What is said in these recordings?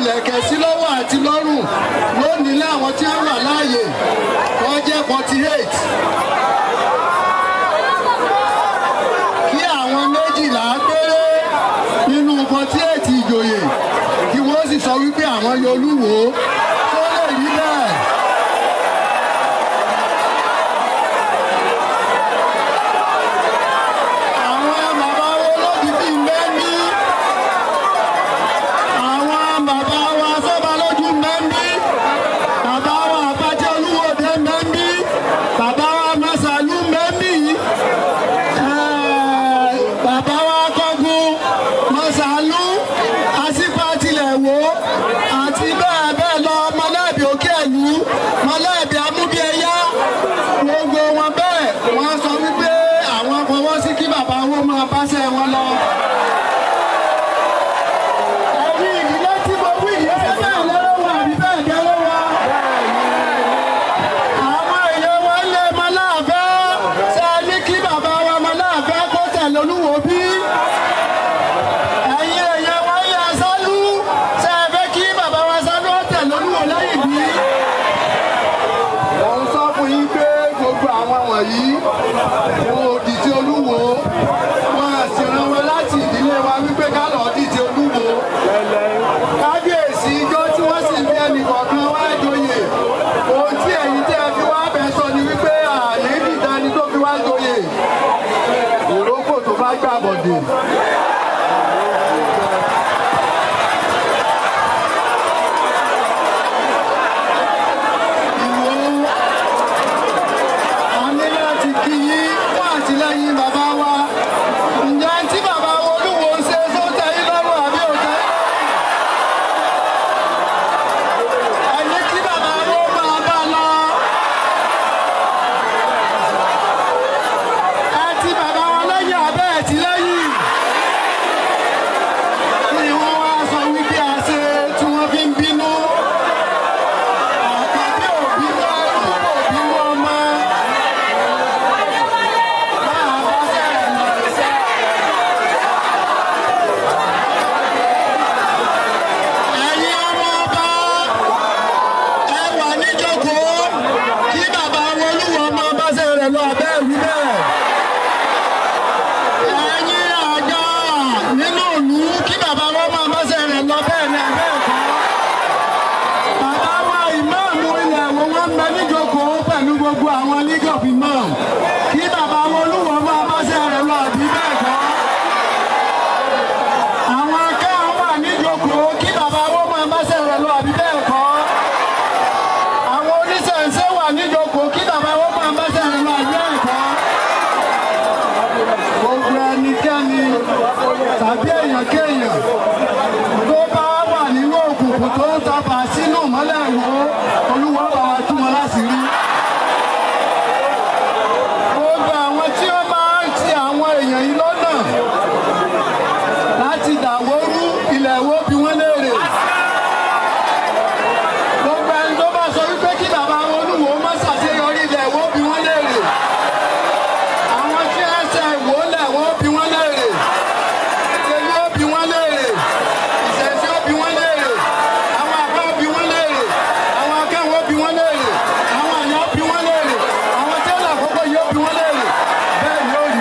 Ìlẹ̀kẹ̀ sí lọ́wọ́ àti lọ́rùn lónìí láwọn tí wọ́n wà láàyè wọ́n jẹ́ 48. Kí àwọn 12 péré nínú 48 ìjòyè kí wọ́n sì sọ wípé àwọn yọ Olúwo, tó lè rí bẹ́ẹ̀? Àwọn bàbá wo lódìdí ń bẹ́ ní, àwọn bàbá wa sọ́ba lójú ń bẹ́ ń bí, bàbá wa àpàtẹ Olúwòde ń bẹ́ ń bí, bàbá wa Masalu ń bẹ́ ń bí, bàbá wa Kọ́gun Masalu, Asípa tilẹ̀ wò àti bẹ́ẹ̀ bẹ́ẹ̀ lọ, mọ̀lẹ́bí òkè ẹ̀lú, mọ̀lẹ́bí amúbíẹ̀yá, gbogbo wọn bẹ́ẹ̀ wọ́n sọ wípé àwọn fọwọ́ sí kí bàbá wọn máa báṣẹ́ wọn lọ. Ẹ̀yin ìdílé tí mo wí yìí, ṣé bẹ́ẹ̀ lọ́wọ́ wọn àbí bẹ́ẹ̀ gẹ́ lọ́wọ́? Àwọn èèyàn wọn lé mọ́láàfẹ́ ṣe ní kí bàbá wa mọ́láàfẹ́ kó tẹ̀lé Olúwo bí? Ẹ̀yin èèyàn wọn lé Sálú, ṣe fẹ́ kí bàbá wa Sálú ó tẹ̀lé Olúwo lẹ́yìn bí? Mo ń sọ fún yín pé gbogbo àwọn wọ̀nyí wọn ò dìde Olúwo, wọn à sì rán wọn láti ìdílé wa wípé ká lọ́ọ́ dìde Olúwo. Kábíyèsí, ijó tí wọ́n sì fi ẹnì kọ̀ọ̀kan wá joyè, ohun tí ẹ̀yin tẹ́ ẹ fi wá bẹ̀ sọ ni wípé àní dìda ni tó fi wá joyè ìrókò tó bá gbà bọ̀dé. Ìwọ, a ní láti kí yín fún àtìlẹ́yìn bàbá wa. Ǹjẹ́ tí bàbá wa Olúwo ń ṣe tó tẹ́ yín lọ́rùn àbí ò tẹ́ yín lọ́rùn? Ẹni kí bàbá wo máa bá lọ. Ẹ ti bàbá wa lẹ́yìn abẹ́ ẹ̀ tí lẹ́yìn. Kí wọ́n wá sọ wípé a ṣe tí wọ́n fi ń bínú. Àkàbí ò bínú ẹrú, kò bínú ọmọ. Máa bá sẹ́rẹ̀ lọ. Ẹ̀yin ọmọ ọba, ẹ wà níjókòó kí bàbá wọn Olúwo ọmọ bá ṣe rẹ̀ lọ abẹ́ ìwí bẹ́ẹ̀. Ẹ̀yin àgbà nínú ìlú, kí bàbá wọn máa bá ṣe rẹ̀ lọ, bẹ́ẹ̀ ni abẹ́ ẹ̀kọ́? Bàbá wa ìmáàmù ilẹ̀ wo, wọ́n ń bẹ níjókòó pẹ̀lú gbogbo àwọn League of Imam, kí bàbá wọn Olúwo máa bá ṣe rẹ̀ lọ àbí bẹ́ẹ̀ kọ́? Àwọn akẹ́wọ̀n wà níjókòó, kí bàbá wọn máa bá ṣe rẹ̀ lọ àbí bẹ́ẹ̀ kọ́? Àwọn oníṣẹ̀ṣe wà níjókòó, kí bàbá wọn máa bá ṣe rẹ̀ lọ àbí bẹ́ẹ̀ kọ́? Gbogbo ẹnikẹ́ni tàbí èèyàn kéèyàn tó bá wà nínú òkùnkùn tó ń tapà sínú ìmọ́lẹ̀ wo, Olúwa bá wa tú wọn láṣìírí. Gbogbo àwọn tí ó máa ń ti àwọn èèyàn yìí lọ́nà láti dàwórú ilẹ̀ wo, bí wọ́n léèrè. Gbogbo ẹni tó bá sọ wípé kí bàbá wọn Olúwo má ṣàṣeyọrí, ilẹ̀ wo bí wọ́n léèrè. Àwọn tí ẹsẹ̀ ìwò lẹ̀ wọ́n bí wọ́n léèrè. Ìṣèlú ó bí wọ́n léèrè. Ìṣẹ̀ṣẹ̀ ó bí wọ́n léèrè. Àwọn àbá ó bí wọ́n léèrè. Àwọn akẹ́wọ̀n ó bí wọ́n léèrè. Àwọn àyàn ó bí wọ́n léèrè. Àwọn tí ó là àkókò yìí ó bí wọ́n léèrè. Bẹ́ẹ̀ ni ó rí.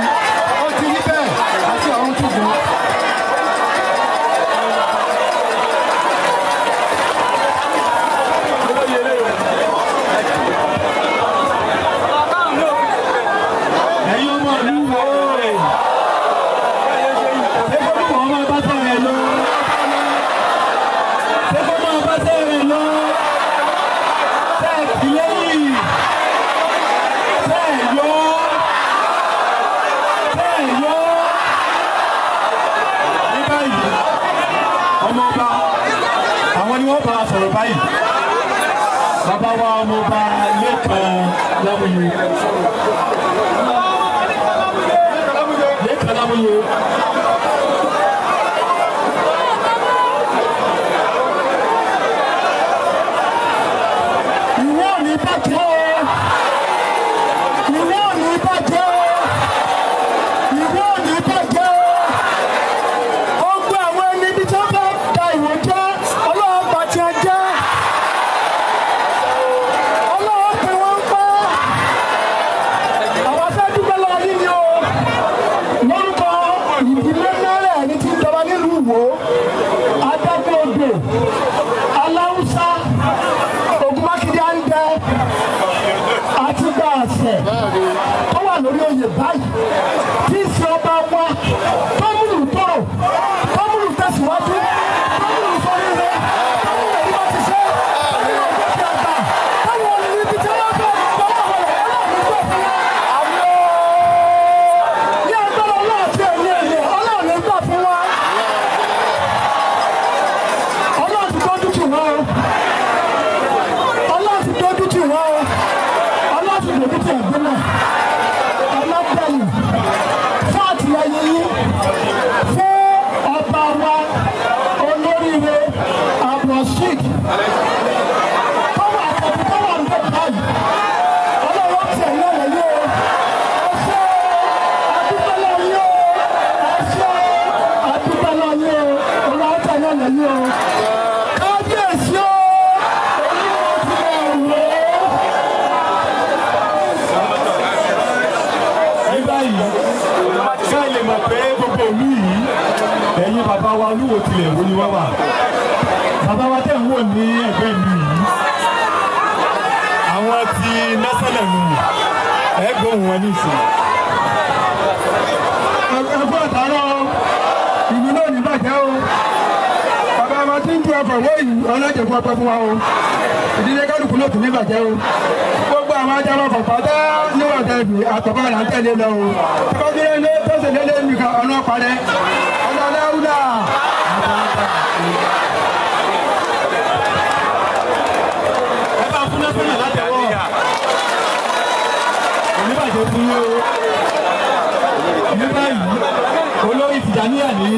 Ó ti rí bẹ́ẹ̀ àti ọ̀run tuntun. Ẹ̀yin ọmọ ìlú wo, ṣé kó lù wọ́n máa bá sẹ́rẹ̀ lọ? Ṣé kó máa bá sẹ́rẹ̀ lọ? Ṣé ẹ̀ tì lẹ́yìn? Ṣé ẹ̀ yọ? Ṣé ẹ̀ yọ? Ní báyìí, ọmọ ọba, àwọn ni wọ́n bá wa sọ̀rọ̀ báyìí. Bàbá wa ọmọ ọba Lékan Lámúyẹ. Lékan Lámúyẹ. Ìwọ ò ní bàjẹ́ o, ìwọ ò ní bàjẹ́ o, ìwọ ò ní bàjẹ́ o. Gbogbo àwọn ẹni ibi tó bá da ìwò jẹ́, Ọlọ́run. ní ẹ̀gbẹ́ mi yìí, àwọn ti national nù, ẹ gbóhùn wọn nísìnyí. Ẹgbẹ́ àtàrà ìlú náà ní bàjẹ́ o. Bàbá wa tí ń ju ọkọ̀ wọ́ọ̀yì ọlọ́jẹ̀ fún ọpẹ́ fún wa o. Ìdílé kálukú ló tún ní bàjẹ́ o. Gbogbo àwọn ajáwọ̀ pátá níwọ̀n tẹ̀lé àtọ̀bọ̀ là ń tẹ̀lé lọ o. Tọ́jú lé tọ́sẹ̀ lélẹ̀ nìkan ọ̀nà parẹ́ ọ̀nà. Ẹ bá fún national látẹ̀wọ́. Oníbàjẹ́ fún yín o. Ní báyìí, olórí Tìjàníyà ní.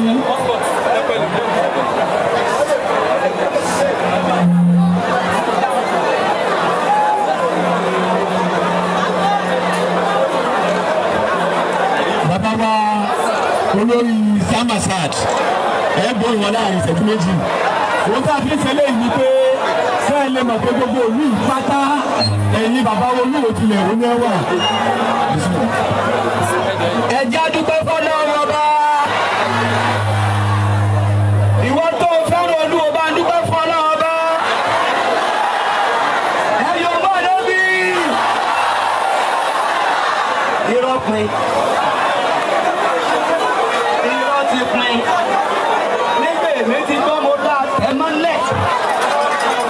Bàbá wa olórí Samasad, ẹ gbóhùn wọn láàrin ìṣẹ́jú 2. Òun tá a fi ń ṣẹlẹ̀ yìí ni pé kẹ́ ẹ lè mọ̀ pé gbogbo òlú yìí pátá, ẹ̀yin bàbá olúwo tilẹ̀ òun ẹ wà. Ẹ jẹ́ á dúpẹ́ fọ́lọ́run Ọba. Ìwọ tó fẹ́ràn Olúwo, bá ń dúpẹ́ fọ́lọ́run Ọba. Ẹ yọ bọ́ lóbi. Irọ́ pin, irọ́ ti pin. Nígbà èmi ti gbọ́, mo dá ẹ mọ́lẹ̀,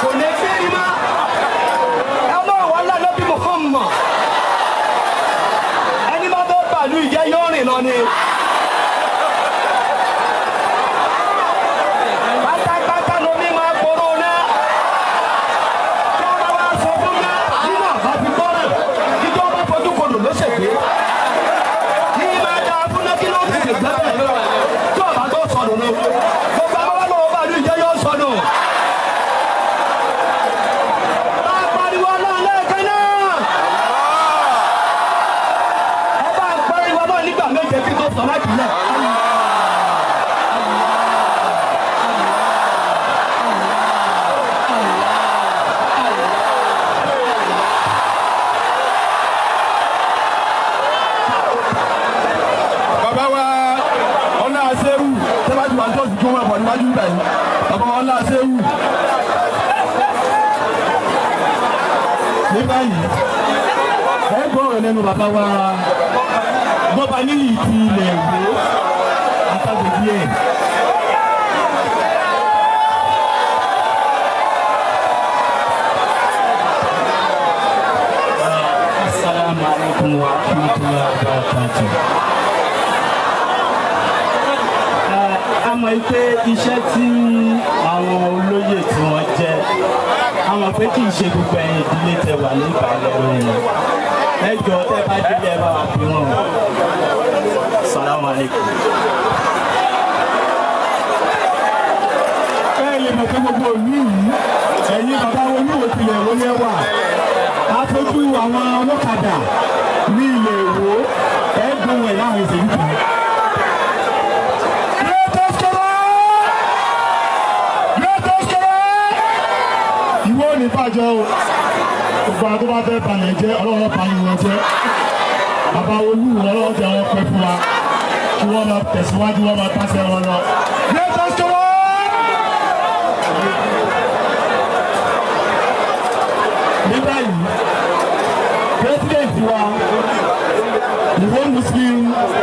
kò lè fẹ́rí mọ́. Ẹ mọ̀ wọ́n lọ́nà bí mo fún mọ̀. Ẹni bá fẹ́ bàálù ìjẹ́ yóò rìn lọ ni. Pátápátá lomi máa poró náà. Tí a bá wá sọ fún náà nínú àbá fi gbọ́ràn, kíjọ́ bá fojú kodò ló ṣègbè ní máa dáa fún náà, kí ló tètè gbẹ́ bẹ́ẹ̀ tí ọba tó sọnù lọ. Gbogbo àwọn ọlọ́wọ́ bá lù jẹ́ yóò sọnù. Bá a pariwo náà lẹ́ẹ̀kan náà. Ẹ bá a pariwo náà nígbà méje kí tó sọ láti lẹ̀. Bàbá wa ọlá aṣẹ́wù, tẹ́wájú wa tó sì kí wọ́n bọ̀ níwájú ibà yìí, bàbá wa ọlá aṣẹ́wù. Ní báyìí, ẹ gbọ́ ọ̀rọ̀ lẹ́nu bàbá wa bọ́ba níyì ti ilẹ̀ Ìwó àtàgbègbè ẹ̀. Assalamu alaikum wa rahmatullahi wa barakatuh. A mọ̀ pé iṣẹ́ tí àwọn olóyè tí wọ́n jẹ́, a mọ̀ pé kì í ṣe gbogbo ẹ̀yin ìdílé tẹ wà ní ìbàlẹ̀ rẹ̀. Ẹ jọ, tẹ́ bá délé, ẹ bá wa fi wọn o. Assalamu alaikum. Ẹ lè mọ̀ pé gbogbo ìlú yìí, ẹ̀yin bàbá olúwo tilẹ̀ Ìwó yẹn wà. Aṣojú àwọn ọlọ́kadà ní ilẹ̀ Ìwó, ẹ gbóhùn ẹ̀ láàrin ìṣẹ́jú kan. Greatest Kere! Greatest Kere! Ìwọ ò ní bàjẹ́ o. Gbogbo àwọn tó bá fẹ́ balẹ̀ jẹ́, Ọlọ́run bá yín wọn jẹ́. Bàbá olúwo, Ọlọ́run jẹ́ wọn pẹ́ fún wa, kí wọ́n máa tẹ̀síwájú, wọ́n máa pàṣẹ wọn lọ. Greatest Kere! Ní báyìí, president wa, Ìwó Muslim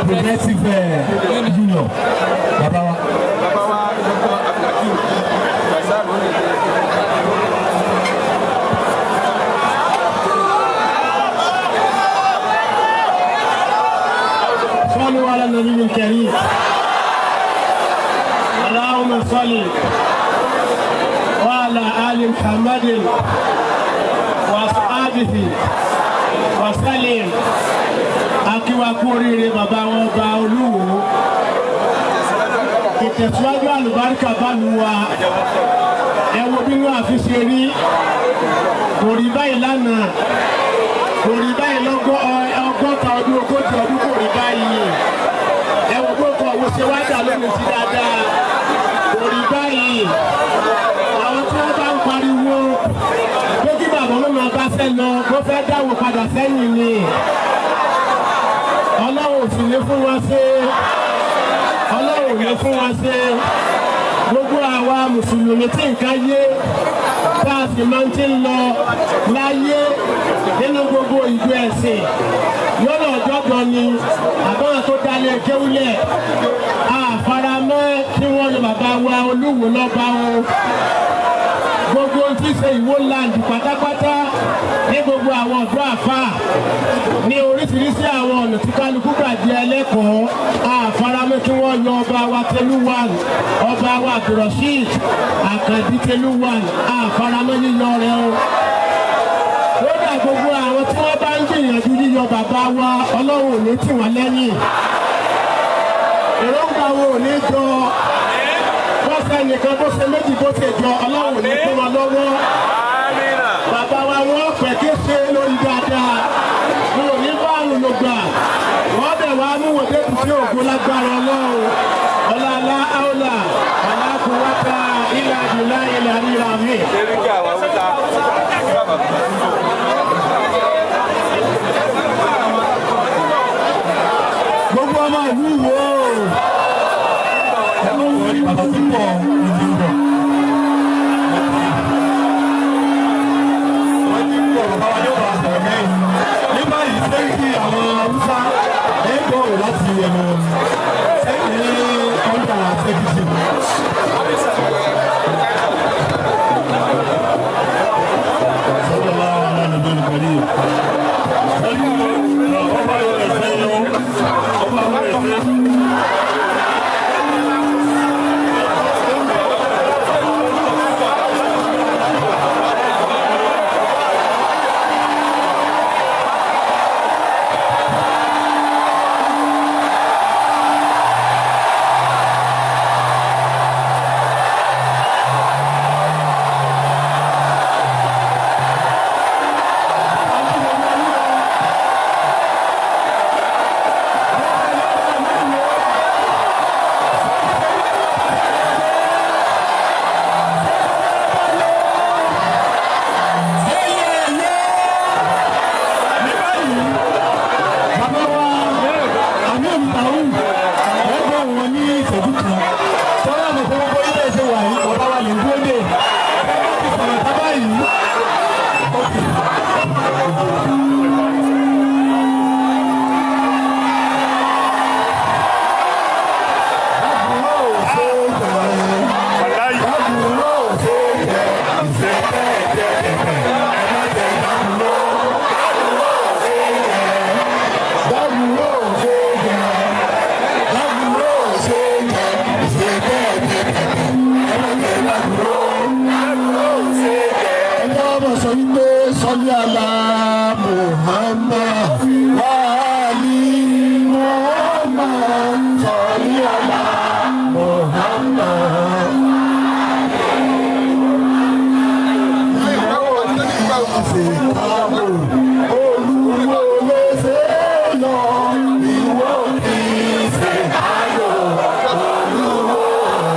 Progressive Union, bàbá wa. Bàbá wa Dr. Abdulhakeem Faisal Onídé. صلوا على النبي الكريم. اللهم صل وعلى آل محمد وأصحابه وسلم. Akíwa kú oríire, bàbá wọn bá Olúwo. Ìtẹ̀síwájú àlùbáríkà bá lu wa. Ẹ wo bínú àfi ṣe rí. Kò rí báyìí lánàá, kò rí báyìí lọ́gọ́ 60 ọdún, 40 ọdún, kò rí báyìí. Ẹ wo bó kọ owó ṣe wá dà lónìí sí dáadáa. Kò rí báyìí. Àwọn tí wọ́n bá ń pariwo pé kí bàbá ló máa bá fẹ́ lọ, kó fẹ́ dáwọ́ padà sẹ́yìn ni. Ọlọ́run ò sì ní fún wọn ṣe, Ọlọ́run ò ní fún wọn ṣe. Gbogbo àwa mùsùlùmí tí nǹkan yé Tá a sì máa ti ń lọ láyé nínú gbogbo ìlú ẹ̀sìn lọ́nà ọ̀jọ̀gbọ́n ni àbáwọn tó dálé kéwúlẹ̀ àfaramọ́ kí wọ́n yọ bàbá wa Olúwo lọ́ba o. Gbogbo ohun tí ṣe Ìwó land pátápátá ní gbogbo àwọn ọ̀dọ́ àfà ní oríṣiríṣi àwọn ọ̀nà tí kálukú gbà di ẹlẹ́kọ̀ọ́, àfaramọ́ kí wọ́n yọ ọba wa Tẹlúwàn, ọba wa Abdulrasheed Àkànbí Tẹlúwàn, àfaramọ́ yíyọ rẹ o. Lódà gbogbo àwọn tí wọ́n bá ń gbìyànjú yíyọ bàbá wa, Ọlọ́run ò ní tì wọ́n lẹ́yìn, èròǹgbà wo ò ní jọ bó ṣe nìkan, bó ṣe méjì, bó ṣe jọ, Ọlọ́run ò ní kó wọn lọ́wọ́. Bàbá wa, wọ́n pẹ̀ kéṣe lórí dáadáa, wọn ò ní bá àrùn ló gbà, wọ́n bẹ̀ wá mú wọn dé kùsí ògùn lágbára Ọlọ́run. Ọ̀làlá àwòlà alákùnwáta ilà àdìlá ilà rírà mi. Sẹ́ríkì àwọn Haúsá. Gbogbo ọmọ ìlú wo, ẹ ló ń rí bàbá tí ń bọ̀ ìdí ń bọ̀. Wọ́n ti ń bọ̀, bàbá wa yóò bá sọ̀rọ̀ mẹ́rin. Ní báyìí, sẹ́ríkì àwọn Haúsá ẹ̀ ń bọ̀ láti ẹnu ní ọ̀dà sẹ́kìtì. صلى الله على نبي الكريم. Ọba ẹsẹ̀ yọ, ọba ẹsẹ̀. Ní báyìí, bàbá wa Amir Tahu, ẹ gbọ́ wọn ní ìṣẹ́jú kan. Tọ́lá mọ̀ pé gbogbo ilé ẹ̀ṣẹ̀ wà yìí, bàbá wa lè dúró dé. Ẹ bá ti sọ̀rọ̀ tábà yìí. Ẹjọ́ ọmọ sọ wípé sọlí àlá Muhammad wàhálì Muhammad, sọlí àlá Muhammad. Olúwo ló ṣe lọ, ìwọ kì í ṣe ayọ̀. Olúwo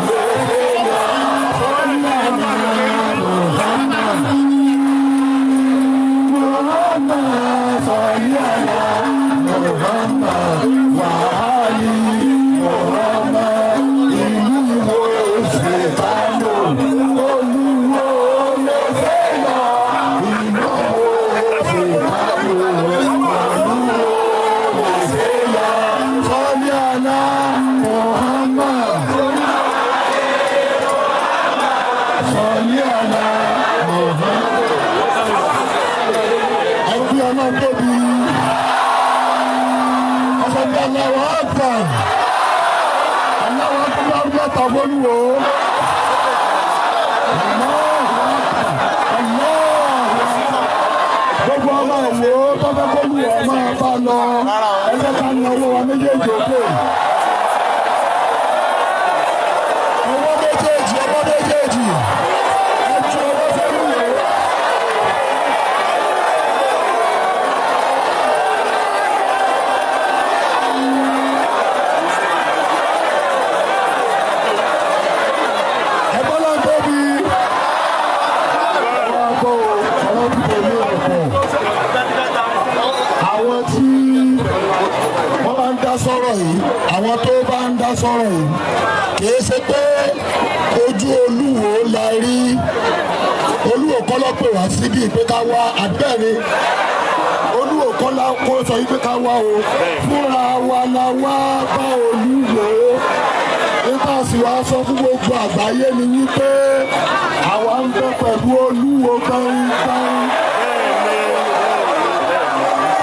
ló ṣe lọ, sọlí àlá Muhammad. Muhammad sọlí àlá Muhammad wàhálì Muhammad, ìlú wo ṣe bá lò? Olúwo ló ṣe lọ, ìlú wo ṣe bá lò? Olúwo ló ṣe lọ, sọlí àlá Muhammad, sọlí àlá Muhammad. Ẹbí Ọlọ́run tóbi, ọsọ bí aláwọ̀ àgbà, aláwọ̀ àgbà mẹ́ta fọlùwò. Gbogbo ọmọ ìwò tọ́fẹ́ fọlùwò máa bá lọ, ẹgbẹ́ ká ní ọwọ́ wa méjèèjì òkè. Ọwọ́ méjèèjì, ọwọ́ méjèèjì, ẹ ju ọwọ́ fọlùwò. Ẹgbọ́n tóbi, ọkọ̀ ọ̀rọ̀ tí kò ní ọ̀pọ̀. Àwọn tí wọ́n bá ń dá sọ̀rọ̀ yìí, àwọn tó bá ń dá sọ̀rọ̀ yìí, kìí ṣe pé ojú Olúwo la rí. Olúwo. ló pè wá síbí pé ká wá àbẹ́ẹ̀ni Olúwo kọ́lá kó sọ yìí pé ká wá o, fúnra wa la wá bá Olúwo. Nípa sì wá sọ fún gbogbo àgbáyé ni wípé àwa ń bẹ pẹ̀lú Olúwo gbẹ̀ngbẹ̀ng.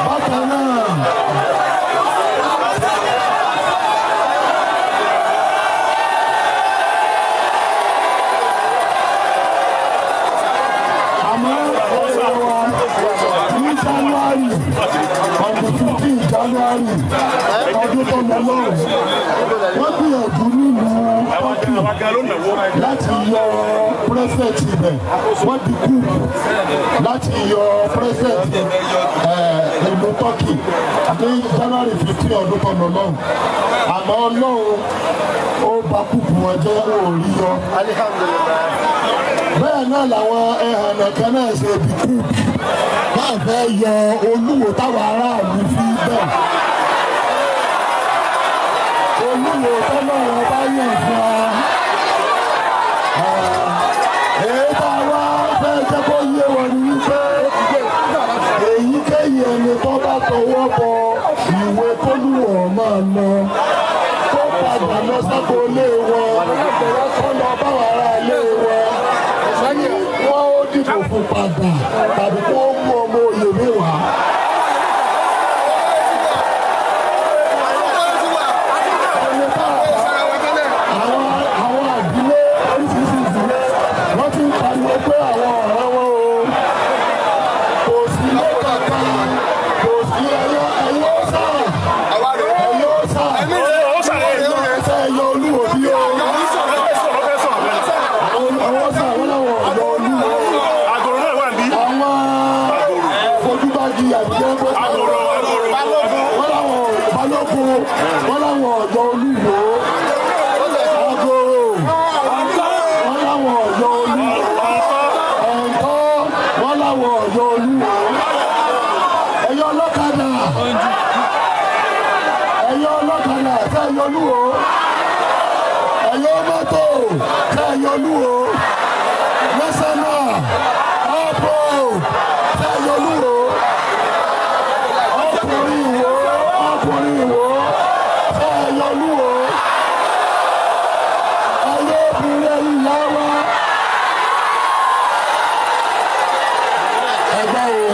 Bákan náà, àmọ́ ọ̀rọ̀ wa ní January, on the 15 January ọdún tó lọ lọ́rùn, wọ́n gbìyànjú nílùú Turkey láti yọ president ibẹ̀. Wọ́n di coup láti yọ president ìlú Turkey ní January 15 ọdún tó lọ lọ́rùn, àmọ́ Ọlọ́run ó bà coup wọn jẹ́, òòrí yọ. Bẹ́ẹ̀ náà làwọn ẹhànnà kan náà ṣe di coup báà fẹ́ yọ Olúwo táwọn aráàlú fi bẹ́ẹ̀. Olúwo tọ́lọ́run bá yàn fún wa. Èyí tá a wá fẹ́ jẹ́ kó yé wọn ni wípé èyíkéyìí ẹni tó bá tọwọ́ bọ ìwé kólúwọ̀ máa lọ, kó padà lọ sáko ilé wọn, kó lọ báwọn ará ilé wọn ní wọ́n ó dìbò fún padà tàbí kó mú ọmọ oyè mi wá. Àwọn àdílé, oríṣiríṣi ìdílé, wọ́n ti ń pariwo pé àwọn ọ̀rẹ́ wọn o kò sí ilé kankan, kò sí ẹyọ ẹyọ sà ẹyọ sà ẹyọ sà ẹyọ Olúwo bí o àwọn sà wọn làwọn ọ̀yọ́ Olúwo. Àgòrò náà wà níbí. Àwọn fojúbági àbíjẹ́ Àgòrò, àgòrò. wọ́n làwọn balógun, wọ́n làwọn ọ̀yọ́ Olúwo. Àgòrò, wọ́n làwọn ọ̀yọ́ Olúwo. Ọ̀ǹtọ́, wọ́n làwọn ọ̀yọ́ Olúwo. Ẹ̀yọ́ ọlọ́kadà, ẹ̀yọ́ ọlọ́kadà, sẹ́yìn Olúwo? Ẹ̀yọ́ mọ́tò, sẹ́yìn Olúwo? Lọ́sẹ̀nà ọ̀pọ̀, sẹ́yìn Olúwo? Ọkùnrin Ìwó, ọkùnrin Ìwó, sẹ́yìn Olúwo? Ẹ̀yọ́ obìnrin, ẹ̀yìn ìyá wa, ẹgbẹ́ o,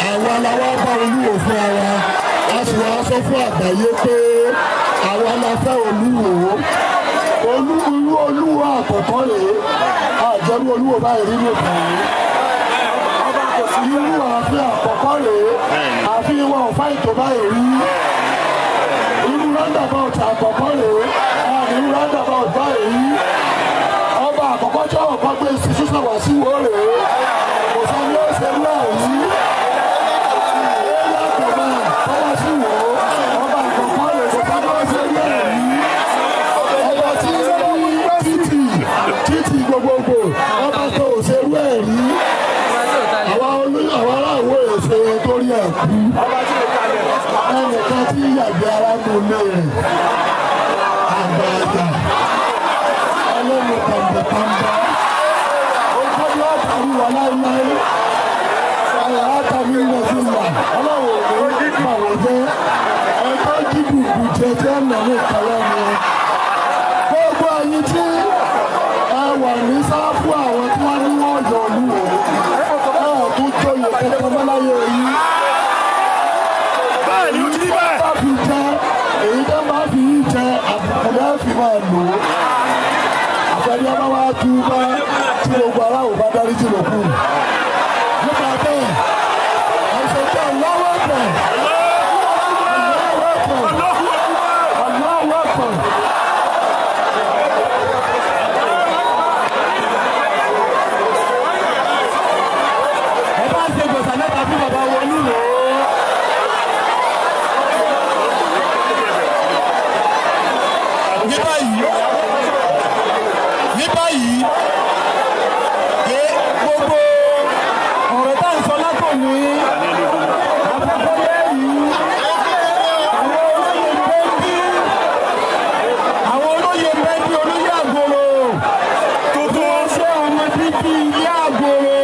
àwa la wá bá Olúwo fún ara, a sì wá sọ fún àgbáyé pé àwa la fẹ́ Olúwo. Olú irú Olúwo àkọ́kọ́ rèé, àjẹrú Olúwo báyìí rí nìkan rèé. Irú ààfin àkọ́kọ́ rèé, ààfin wa ò fáìtò báyìí rí. Irú roundabout àkọ́kọ́ rèé, irú roundabout báyìí rí. Ọba àkọ́kọ́ tí ọ̀kọ́ gbé institution wá sí wo rèé, kò sẹ́ni ó ṣe rú ẹ̀ rí. Area command tọ́wọ́ sí wo, ọba àkọ́kọ́ rèé, kò sẹ́ni ó ṣe rú ẹ̀ rí. Ọba tí ń rí títì títì gbogbogbò, ọba tó ò ṣe rú ẹ̀ rí. Àwọn aráàwọ̀ èso torí ẹ̀ kú ẹnìkan tí yàgbé ara mú lé rẹ̀, àgbààgbà ẹlẹ́nu kàǹbẹ̀kàǹbẹ̀, ojúbọ àtàrí wà láéláé àyà àtàrí ilẹ̀ sí là ọlọ́wọ́ òní pàwọ̀ jẹ́ ẹ̀tọ́ jíbùkù jẹjẹ́ nà ní ìkàlẹ́ ni. Gbogbo ẹ̀yin tí ẹ wà ní sáfù àwọn tí wọ́n ní wọ́n yọ Olúwo, ẹ̀ tún jóyè kankan mọ́ láyé yìí. Bẹ́ẹ̀ ni ó ti rí bẹ́ẹ̀. Bá fi jẹ èyí tó bá fi yín jẹ, àbùkù náà fi máa lò ó. Àfẹ́rí ọba wa tú bá tí gbogbo aráwọ̀ bá dárí jì ló kù. Nípa bẹ́ẹ̀, ẹ̀sẹ̀ tó lọ́wọ́ pẹ̀ lọ́wọ́ pẹ̀ lọ́wọ́ pẹ̀. Ẹ bá ń ṣe gbọ̀nsà mẹ́ta fún bàbá wọn Olúwo. Ní báyìí, ní báyìí, ẹ gbogbo Ọ̀rọ̀ tá à ń sọ látòní, afẹ́fẹ́ lẹ́yìn àwọn olóyè bẹ́ńbí, àwọn olóyè bẹ́ńbí, olóyè àgòrò Tuntun. ṣé ọmọ bíbí ilé àgòrò.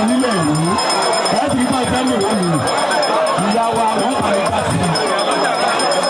kan nílẹ̀ ìlú láti rí báyìí fẹ́ lò ó lò ìyá wa wọ́n bá mi bá sí i.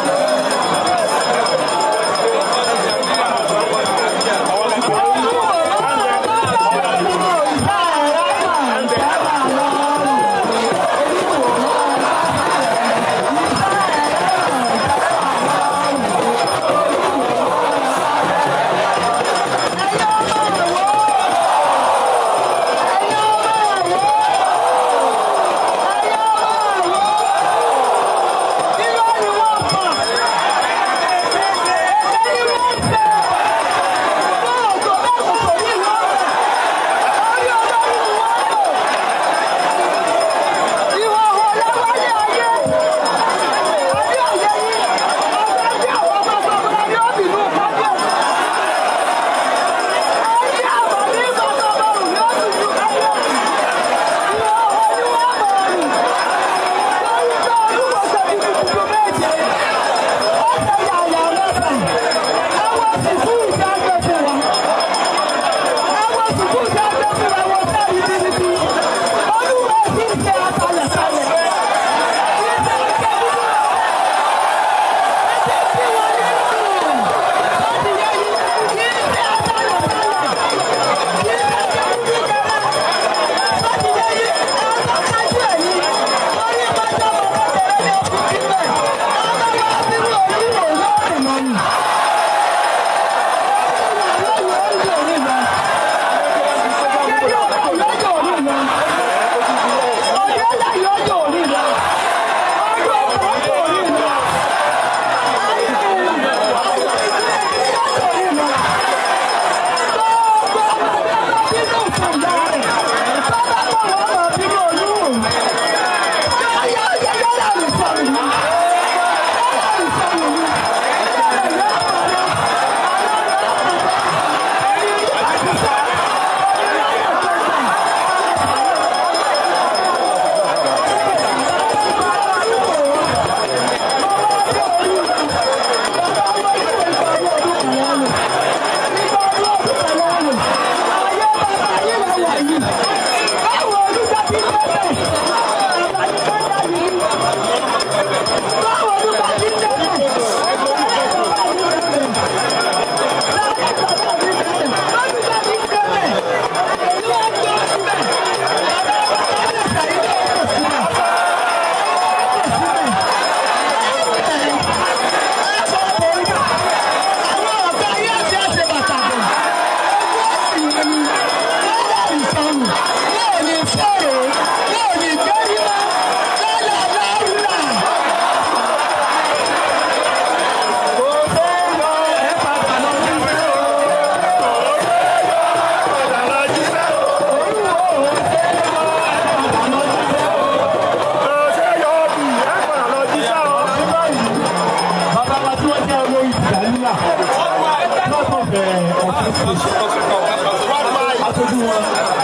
Aṣojú wọn,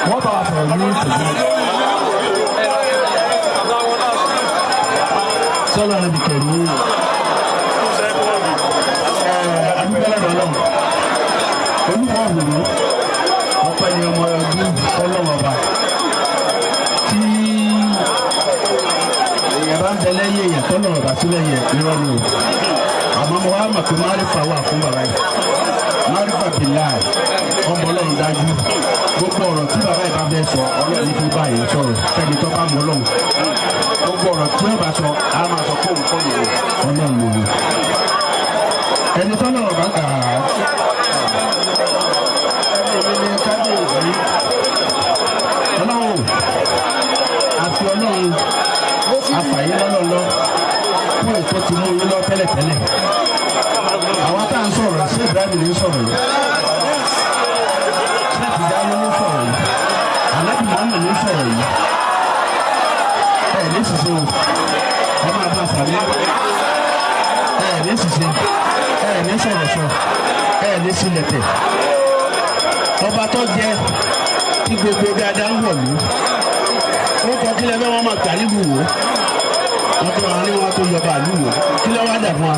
wọ́n bá wa sọ̀rọ̀ ní ìtòjú. Sọ́lá rẹ̀ kẹ̀mí adúgbò lọ́wọ́ olúmọ̀ òwúrọ̀ ọpẹ́ ni ọmọ ẹgbẹ́ ọlọ́wọ́ ọba tí èèyàn bá ń bẹ lẹ́yìn èèyàn tọ́lọ̀ ọba sílẹ̀ yẹn irọ́ ni o. Àmọ́ mo wá mọ̀ pé márífà wà fún bàbá yìí, márífà bìláì ọmọ ọlọ́run dájú. Gbogbo ọ̀rọ̀ tí bàbá yìí bá fẹ́ sọ, ọlọ́run fi báyìí sọ̀rọ̀. Fẹ́ni tó bá mọ ọlọ́run, gbogbo ọ̀rọ̀ tí wọ́n bá sọ, á máa sọ fóun kọ́ nìyẹn, ọlọ́run lòun ẹni tọ́lọ̀ ọba gbà á. Ẹni ní kábíyèsí ọlọ́run àfi ọlọ́run afàyè lọ́lọ́lọ́ fún ètò tí mú yín lọ tẹ́lẹ̀tẹ́lẹ̀. Àwọn tá à ń sọ̀rọ̀ sí Ibrahim ní sọ̀rọ̀ yìí, ṣé Tìjànì ní sọ̀rọ̀ yìí, Ànábì Muhammad ní sọ̀rọ̀ yìí. Ẹ ní ṣiṣẹ́ o, ẹ máa bá sàmì. Ẹ ní ṣiṣẹ́, ẹ ní sọ̀rọ̀ sọ, ẹ ní sílẹ̀tẹ̀. Ọba tó jẹ tí gbogbo dáadáa ń wọ̀lú, ó kọ kílẹ̀ bẹ́ẹ̀ wọ́n máa gbà nílùú wò. Wọ́n tó wọn ní wọn tó yọba ìlú wò, kílẹ̀ wá dà fún wa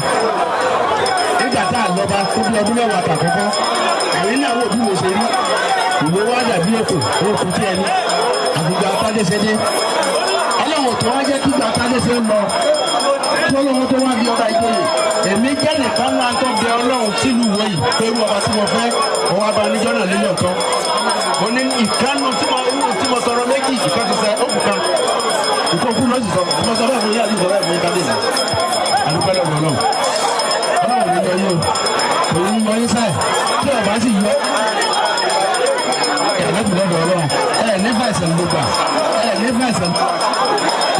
nígbà tá a lọ́ba tó bí ọdún mẹ́wàá tàkọ́kọ́. Ẹ̀yin náà wò bí mo ṣe rí ìwé wá dàbí ètò òkú tí ẹni Àgbègbè àtàdéṣedé ọlọ́run tó wá jẹ́ kígbà àtàdéṣe ń lọ tí ọlọ́run tó wá bí ọba ìjòyè. Èmi jẹ́ nìkan náà tó bẹ ọlọ́run sílùú wẹ̀ yìí pé irú ọba tí mo fẹ́ òun abá oníjọ́ náà nílé ọ̀tọ́. Mo ní ìkànnù tí mo rú tí mo tọrọ méjì ìkan ti sẹ ókù kan ìkókù náà sì sọ mo sọ bẹ́ẹ̀ fún yíyá àti sọ bẹ́ẹ̀ fún yín kábíyèsí. Àdúpẹ́ lọ́dọ̀ ọlọ́run. Ọlọ́run ní yọ yín o, òun yọ yín sáì tí ọba sì yọ yàlẹ́bí lọ́dọ̀ ọlọ́run. Ẹ nífà ẹ̀sẹ̀ ló gbà, ẹ nífà ẹ̀sẹ̀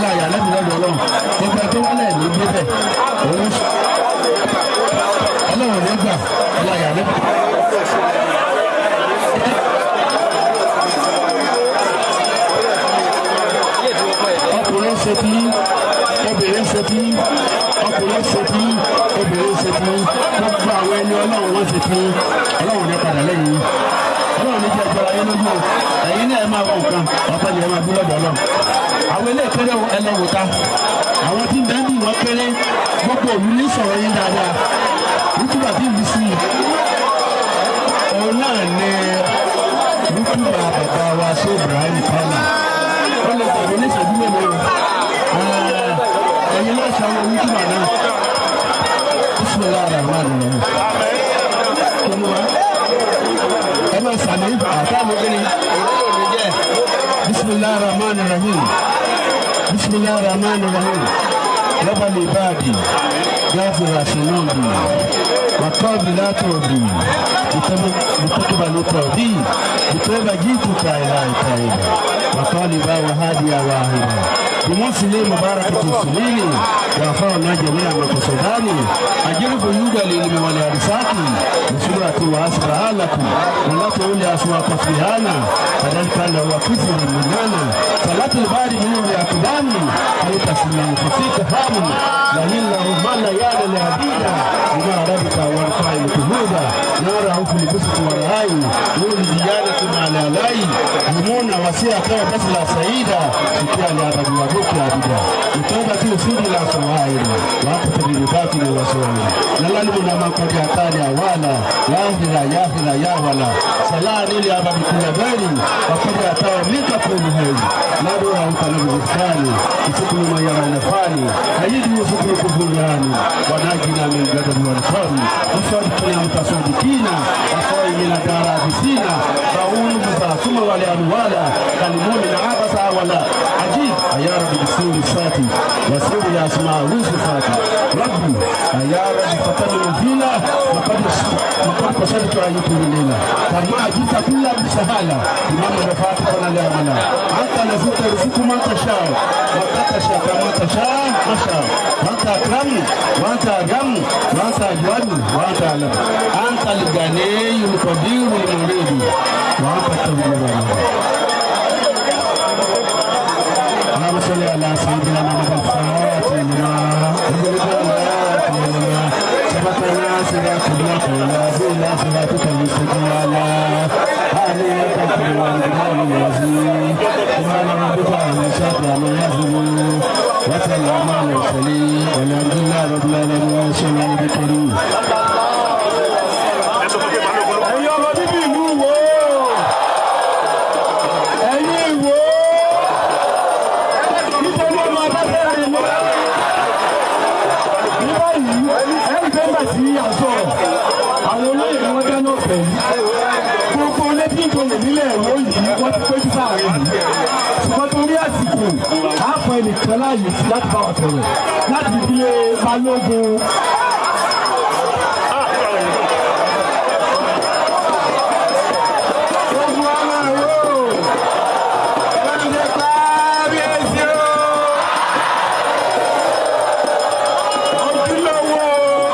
la yàlẹ́bí lọ́dọ̀ ọlọ́run. Gbogbo ẹ tó wálẹ̀ ní débẹ̀ òun ọlọ́run ní gbà la yàlẹ́bí. Ọkùnrin ṣe tí, obìnrin ṣe tí, ọkùnrin ṣe tí, obìnrin ṣe tí, gbogbo àwọn ẹni ọlọ́run wọ́n ṣe tí. Ọlọ́run ní padà lẹ́yìn, ọlọ́run ní jẹ́ ìjọba ayé lójú o. Ẹ̀yin náà ẹ máa wọ nǹkan ọ̀pẹ ni ẹ máa bí lọ́dọ̀ ọlọ́run. Àwọn ilé ìkéré ẹ lọ wò ta àwọn tí ń bẹ́ẹ̀ bí wọ́n kéré. Gbogbo òlu ní sọ̀rọ̀ yín dáadáa rútùbà bí ìlú sí i. Òun náà ní rútùbà bàbá wa sí Ibrahim Kọ́lá. Ó lè tẹ̀lé ní ìṣẹ́jú mélòó ẹ̀yin náà ṣe àwọn rútùbà náà. Bismillahir Rahmanir Rahim. Kí ni wá ẹ máa sàmì àtàwọn obìnrin òní jẹ. Bismillahir Rahmanir Rahim. Bismillahir Rahmanir Rahim. Lọ́bàlì báàdì gáfìrà sinọ́ọ̀bì wàkọ́ọ̀bì látọ̀ọ̀bì bìtọ́kùbàlù tọ̀ọ̀bì bìtọ́bà jíìtùkà ìlà ìtàìlà wàkọ́ọ̀lì bá wàhádìí àwàhìlà بمسلم مباركة السليل وأفرنا جميع مقصداني أجرب يوجا للم والأرساكي بسرعة وأسرع لكم ولا تقول أسواق فيهانا فذلك له كفر منانا صلاة الباري من الأقدام لتسلم ففيك هام لئن ما لا يال لأبينا بما ربك وارفع الكهودا ناره في البسط والرأي نور ديانة على لاي يمون وسيعة بس لا سعيدة شكرا لأبد وأبوك أبدا التوبة أصول لا صغائر وأقتل بباطل وسوء لا لمن ما قد أتاني أوالا يا هلا يا هلا يا ولا سلام لي أبا بكل بالي وقد أتاه منك كل هيل لا دور أنت نبي يسكن ما يرى نفاني أيد يسكن كفراني وناجنا من غضب والقرن وصدقنا متصدقين وصائمين دار عابسين فأول ثم ولأنوالا كالمؤمن عبس ولا عجيب يا رب بالسور الساتي وسور يا اسماء وصفاتي ربي يا رب فتن فينا وقد قصدت أيكم الليلة كما جئت كل بسهالة إمام رفعت فلا لا ملا أنت نزلت رزق ما تشاء وقد تشاء كما تشاء ما شاء وأنت أكرم وأنت أجم وأنت أجود وأنت أعلم أنت الغني القدير المريد وأنت التواب. اللهم صل على سيدنا محمد الفاتح لما سبقنا صراط الله ولا صراطك المستقيم على آله العظيم. سبحان ربك رب العزة عما يصفون وسلام على المرسلين والحمد لله رب العالمين. صلى الله عليه وسلم. Ẹ̀yin ọmọ bíbí ìlú wo, ẹ̀yin Ìwó, nítorí ọmọ abáfẹ́ rẹ̀ ní ní báyìí ẹ̀rí tó ń bà sí àsọ̀rọ̀ àwọn olóyè ni wọ́n dáná ọ̀fẹ́ yìí. Gbogbo létí ìjòyè nílẹ̀ Ìwó yìí wọ́n ti péjú sáàrin yìí, ṣùgbọ́n torí àsìkò àápọ̀ ẹnìkan láàyè sí láti bá wa sọ̀rọ̀ láti ìdílé Balógun. Gbogbo ọmọ ìwó wọ́n ti kábíyèsí o. Ojúlówó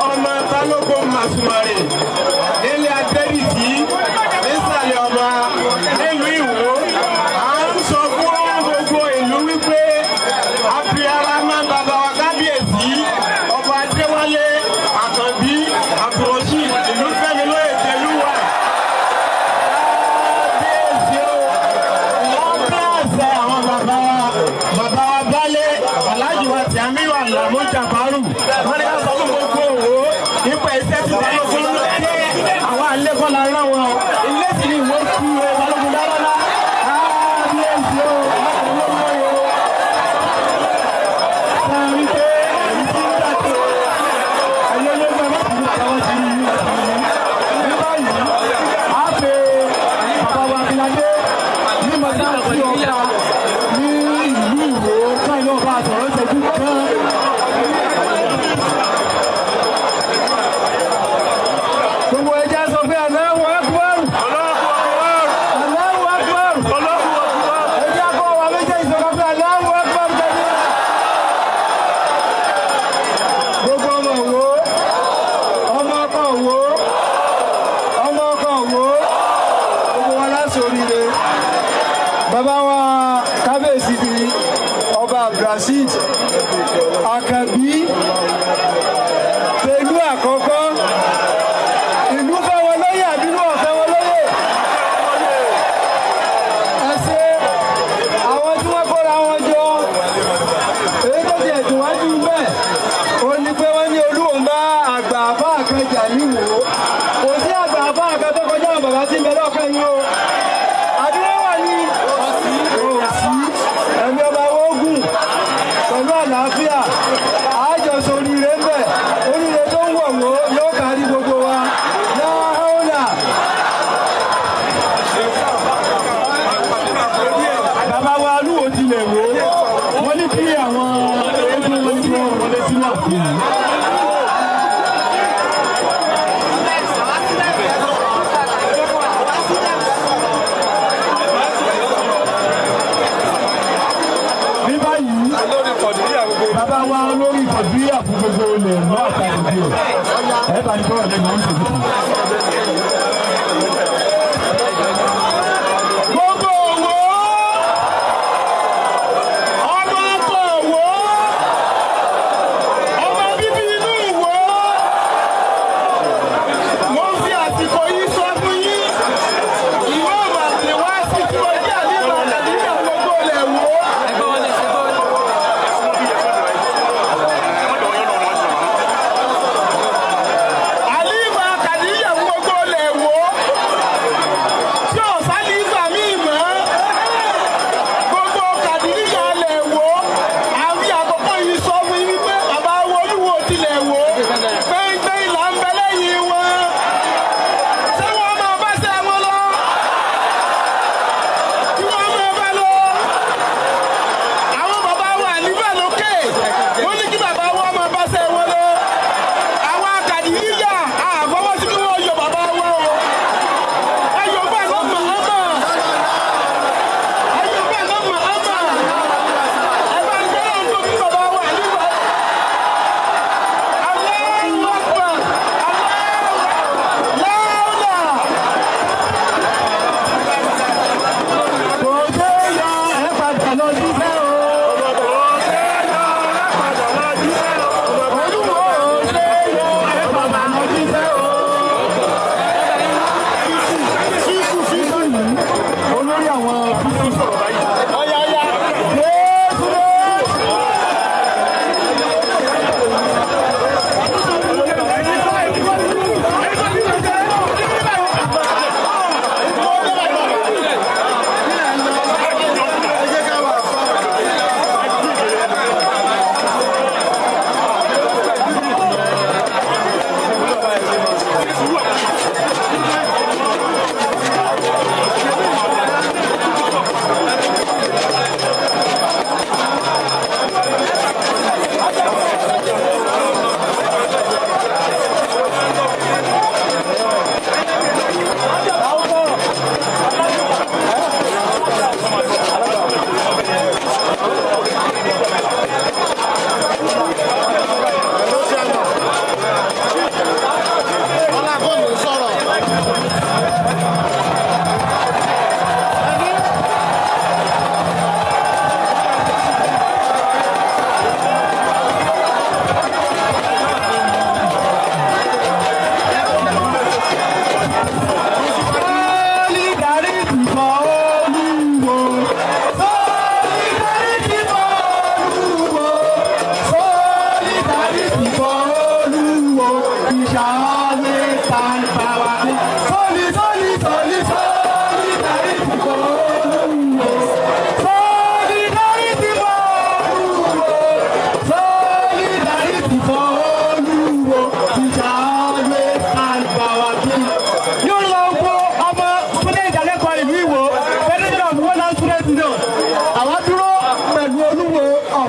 ọmọ Balógun Màsùmàrè nílé Adébìtì nísàlẹ̀ ọba nílùú Ìwó. À ń sọ fún gbogbo ìlú wípé a fi ara mọ́ bàbá wa kábíyèsí ọba Adéwálé Àkànbí Àbúrọ̀ṣì ìlú Fẹ́mi lóye tẹ̀lúwà. Kábíyèsí o, wọ́n kíláàsì àwọn bàbá wa, bàbá wa Bálé Aláàjì wa Tìámíyù Àlàmú Jàbárù. Wọ́n ní ká sọ fún gbogbo Òwò nípa iṣẹ́ tí Balógun dé àwọn àlékọ́lá rán wọn. Ilé sì ni ìwé tú o, Balógun dárọ́lá. Kábíyèsí o. wa sọ̀rọ̀ ṣẹ́jú kan. Gbogbo ẹja sọ pé Allahu Akbar. Allahu Akbar. Ẹja kọ́ wa méjèèjì sọ pé Allahu Akbar tẹ̀lé. Gbogbo ọmọ wo, ọmọ ọkọ wo, ọmọ ọkọ wo, gbogbo wa láti oríire. Bàbá wa kábíyèsí ti ọba Abdulrasheed Àkànbí pẹ̀lú àkọ́kọ́ ìlú fẹ́ wọn lóyè àbí ìlú ọ̀fẹ́ wọn lóyè. Ẹ ṣe àwọn tí wọ́n kóra wọn jọ èyí tó ti ẹ̀dùn wájú bẹ́ẹ̀ ó ní pé wọ́n ní Olúwo ń bá àgbà àfáà kan jà níwò. Kò sí àgbà àfáà kan tó kọjá àwọn bàbá tí ń bẹ lọ́kàn yín o. Àdúrà wà ní òsì ẹ̀mí ọba ogun pẹ̀lú àlàáfíà àjọṣe oríire ń bẹ oríire tó ń wọ̀ wó yóò kárí gbogbo wa láhùlà. Bàbá wa Olúwo tilẹ̀ wò ó, wọ́n ní kí àwọn eégún wọn tí wọ́n wọlé sínú ààfin yìí. Ní báyìí, bàbá wa olórí kọ̀dúríyà fún gbogbo olè mọ́ àtàkùn ẹ̀ bá ní bọ́ọ̀lù lẹ́nu oúnjẹ tuntun. Gbogbo òwò, ọmọ ọkọ òwò, ọmọ bíbí inú ìwò, mo ń fi àsìkò yìí sọ fún yín, ìwé ọ̀rọ̀ àtìwáṣí tí mo jẹ́ àlébà àtàlíyà gbogbo ilẹ̀ wò. Àlífà Kàdíyà gbogbo ilẹ̀ wò.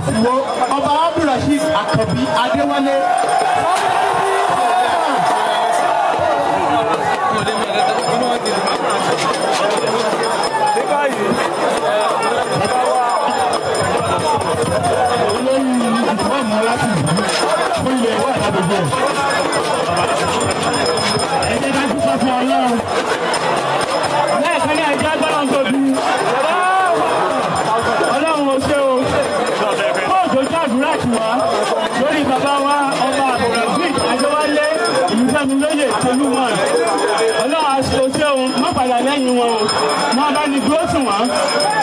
of Ìwó, Ọba Abdulrasheed Àkànbí Adéwálé. Olórí ìfọ̀mù láti fún ilẹ̀ ìwé àtàgbègbè. Ẹ jẹ́ ká dúpẹ́ fún Ọlọ́run. Lẹ́ẹ̀kan ní ẹjẹ́ gbọ́dọ̀ ń tóbi. Ọlọ́run ò ṣe o. Kóòtù ojú àdúrà tì wá lórí bàbá wa Ọba Abdulrasheed Adéwálé Ìlúfẹ́milóyè Tolúmọ̀n. Ọlọ́run ò ṣe o, má padà lẹ́yìn wọn o. Wọ́n bá ní dúró tì wọ́n.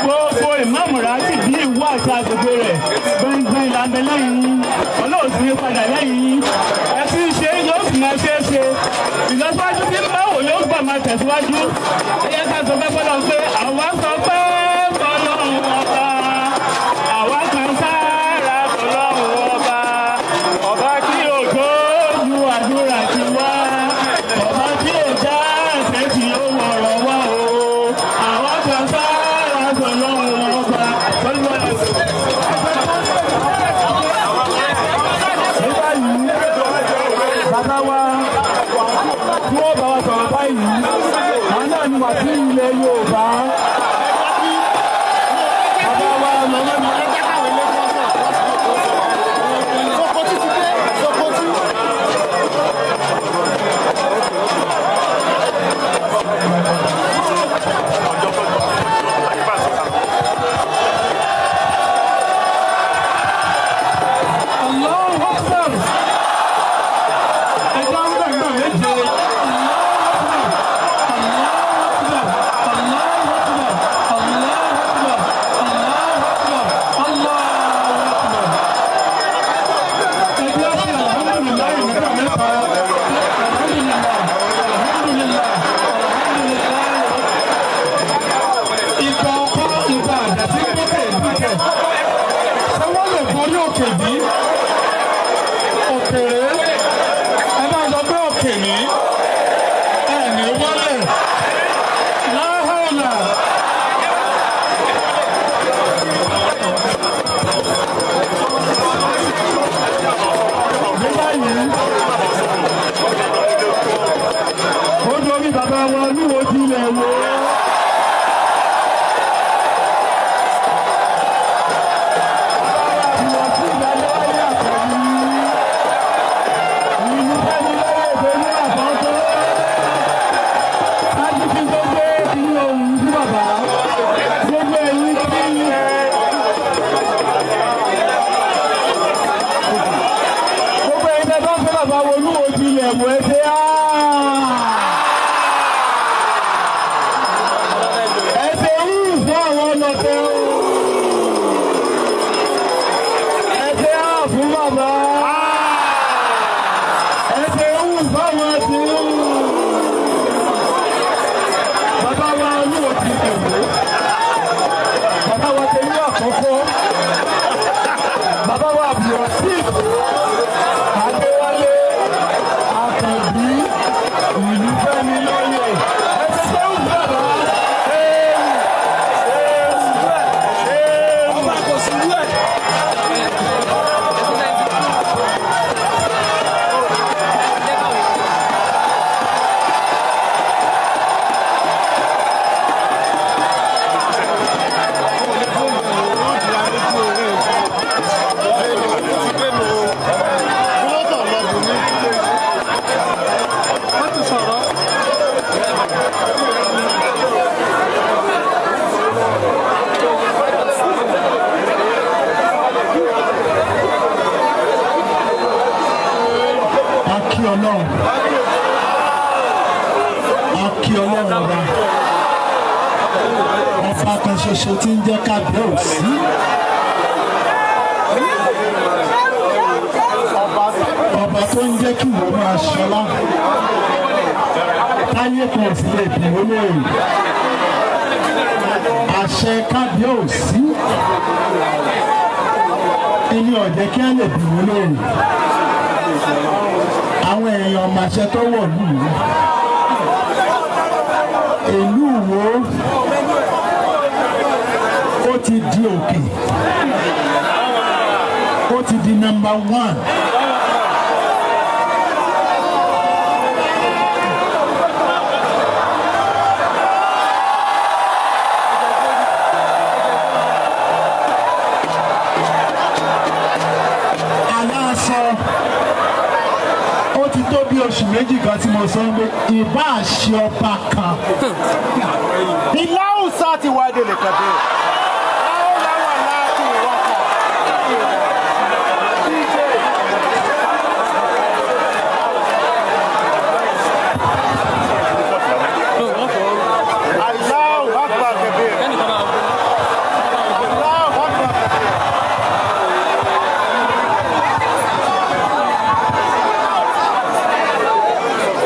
Gbogbo ìmáàmù rántí bí ìwọ àti agbègbè rẹ̀ gbẹ̀ngbẹ̀ng là ń bẹ lẹ́yìn yín. Ọlọ́run sì ní padà lẹ́yìn yín. Ẹ ti ń ṣe yóò sì máa ṣe é ṣe. Ìlọsíwájú tí ń bá wò yóò gbà máa tẹ̀síwájú. Ẹ yẹ ká sọ pé bọ́lá pé àwa sọ pé bọ́lọ́run ọba. Àwa kan sára bọ́lọ́run ọba. Ọba tí ò gbójú àdúrà ti wá. Ọba tí ò já ẹ̀ṣẹ̀ tí ó wọ̀rọ̀ wá o. Àwa kan sára bọ́lọ́run ọba. Ní báyìí, bàbá wa tí wọ́n bá wa sọ̀rọ̀ báyìí, àwọn náà ni wà sí ilẹ̀ Yorùbá. Bàbá wa lọ́wọ́ ni. Sokoti ti dé, Sokoti. Allahu Akbar. Ẹja ń gbàgbà méje. Allahu Akbar. Allahu Akbar. Allahu Akbar. Allahu Akbar. Allahu Akbar. Ẹja ṣe alhamdulilayi nígbà mẹ́ta. Alhamdulillah. Alhamdulillah. Alhamdulillah. Ìgbà ọkọ ìgbà àdá tí ń gbọ́kẹ̀ ìdíkẹ̀. Ṣé wọ́n lè borí òkè bí? Òkèrè, ẹ bá sọ pé òkè ní ẹ ní wọlé láhàlà. Ní báyìí, ó dorí bàbá wọn olúwo ti ilẹ̀ wò. Gbogbo ẹ̀yin tẹ́ bá ń fẹ́ bàbá wo olúwo ti ilẹ̀ wò, ẹ ṣe áá. Ẹ ṣe wú fún àwọn ọlọ́tẹ̀ o. Ẹ ṣe á fún bàbá. Ẹ ṣe wú fáwọn tí ń wù. Bàbá wa olúwo ti ilẹ̀ wò. Bàbá wa tẹ̀lé àkọ́kọ́. Bàbá wa Abdulrasheed Adéwálé Àkànbí Ìlúfẹ́milóyè. Ẹ ṣe sẹ́wù bàbá. Ọba kò sí wú ẹ̀. A kí Ọlọ́run, a kí Ọlọ́run ọba, ọba kan ṣoṣo tí ń jẹ́ kábíyèsí. Ọba tó ń jẹ́ kí ìwọ máa ṣọlá táyé kan ò sì lè bí olóyè àṣẹ kábíyèsí ilé ọ̀jẹ̀ kí á lè bí olóyè. Àwọn èèyàn màṣẹ tó wọ̀ lù ú ìlú wo ó ti di òkè. Ó ti di number one. Aláṣọ ó ti tó bí oṣù 2 kan tí mo sọ pé ìbá àṣẹ ọba kan. Ìlàhùn sáà ti wá délé kàdé. Láwọ̀ láti wákà. Allahu Akbar kabir. Allahu Akbar kabir.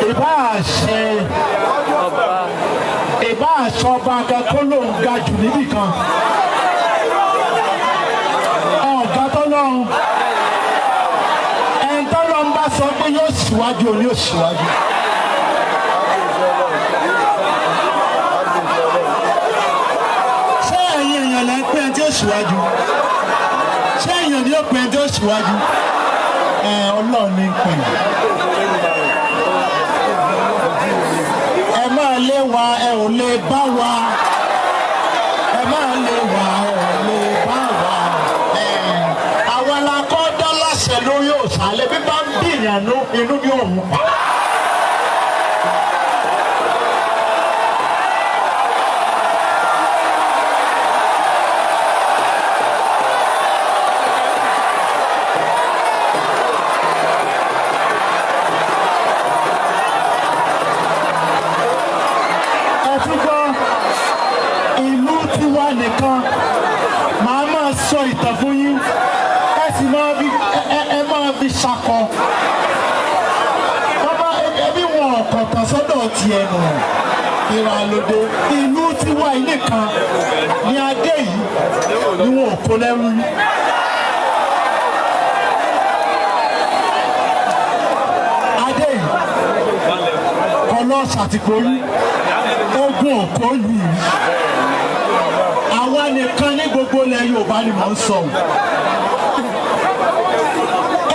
Ìbá àṣẹ ìbá àṣẹ ọba kan kó lóun ga jù níbì kan. Ọ̀gá tọ́lọ́run ẹni tọ́lọ́run bá sọ pé yóò síwájú òní yóò síwájú. Ṣé ẹ̀yin èèyàn lẹ́ ń pè ẹni tí ó síwájú? Ṣé èèyàn ni ó pè ẹni tí ó síwájú? Ẹ Ọlọ́run ní pè é. Ẹ máa lé wa, ẹ ò lè bá wa. Ẹ máa lé wa, ẹ ò lè bá wa. Ẹ àwa la kọ́ dá láṣẹ lórí òsàlẹ̀ bí bá ń bí ìyànú inú ní òun pa. Ẹ tún gbọ́, ìlú tiwa nìkan màá máa sọ ìtàn fún yín, ẹ sì máa fi ẹ máa fi ṣakọ. Bàbá ẹbí wọn ọ̀kọ̀ọ̀kan sọ́dọ̀ tiẹ̀ nù ìrànlódé ìlú tiwa yìí nìkan ní adé yìí ni wọn ò kó lẹ́rú yìí. Adé yìí kọ́ lọ́ọ́ ṣàtìkóyún ogun òkó yìí àwa nìkan ní gbogbo ilẹ̀ Yorùbá ni mò ń sọ o.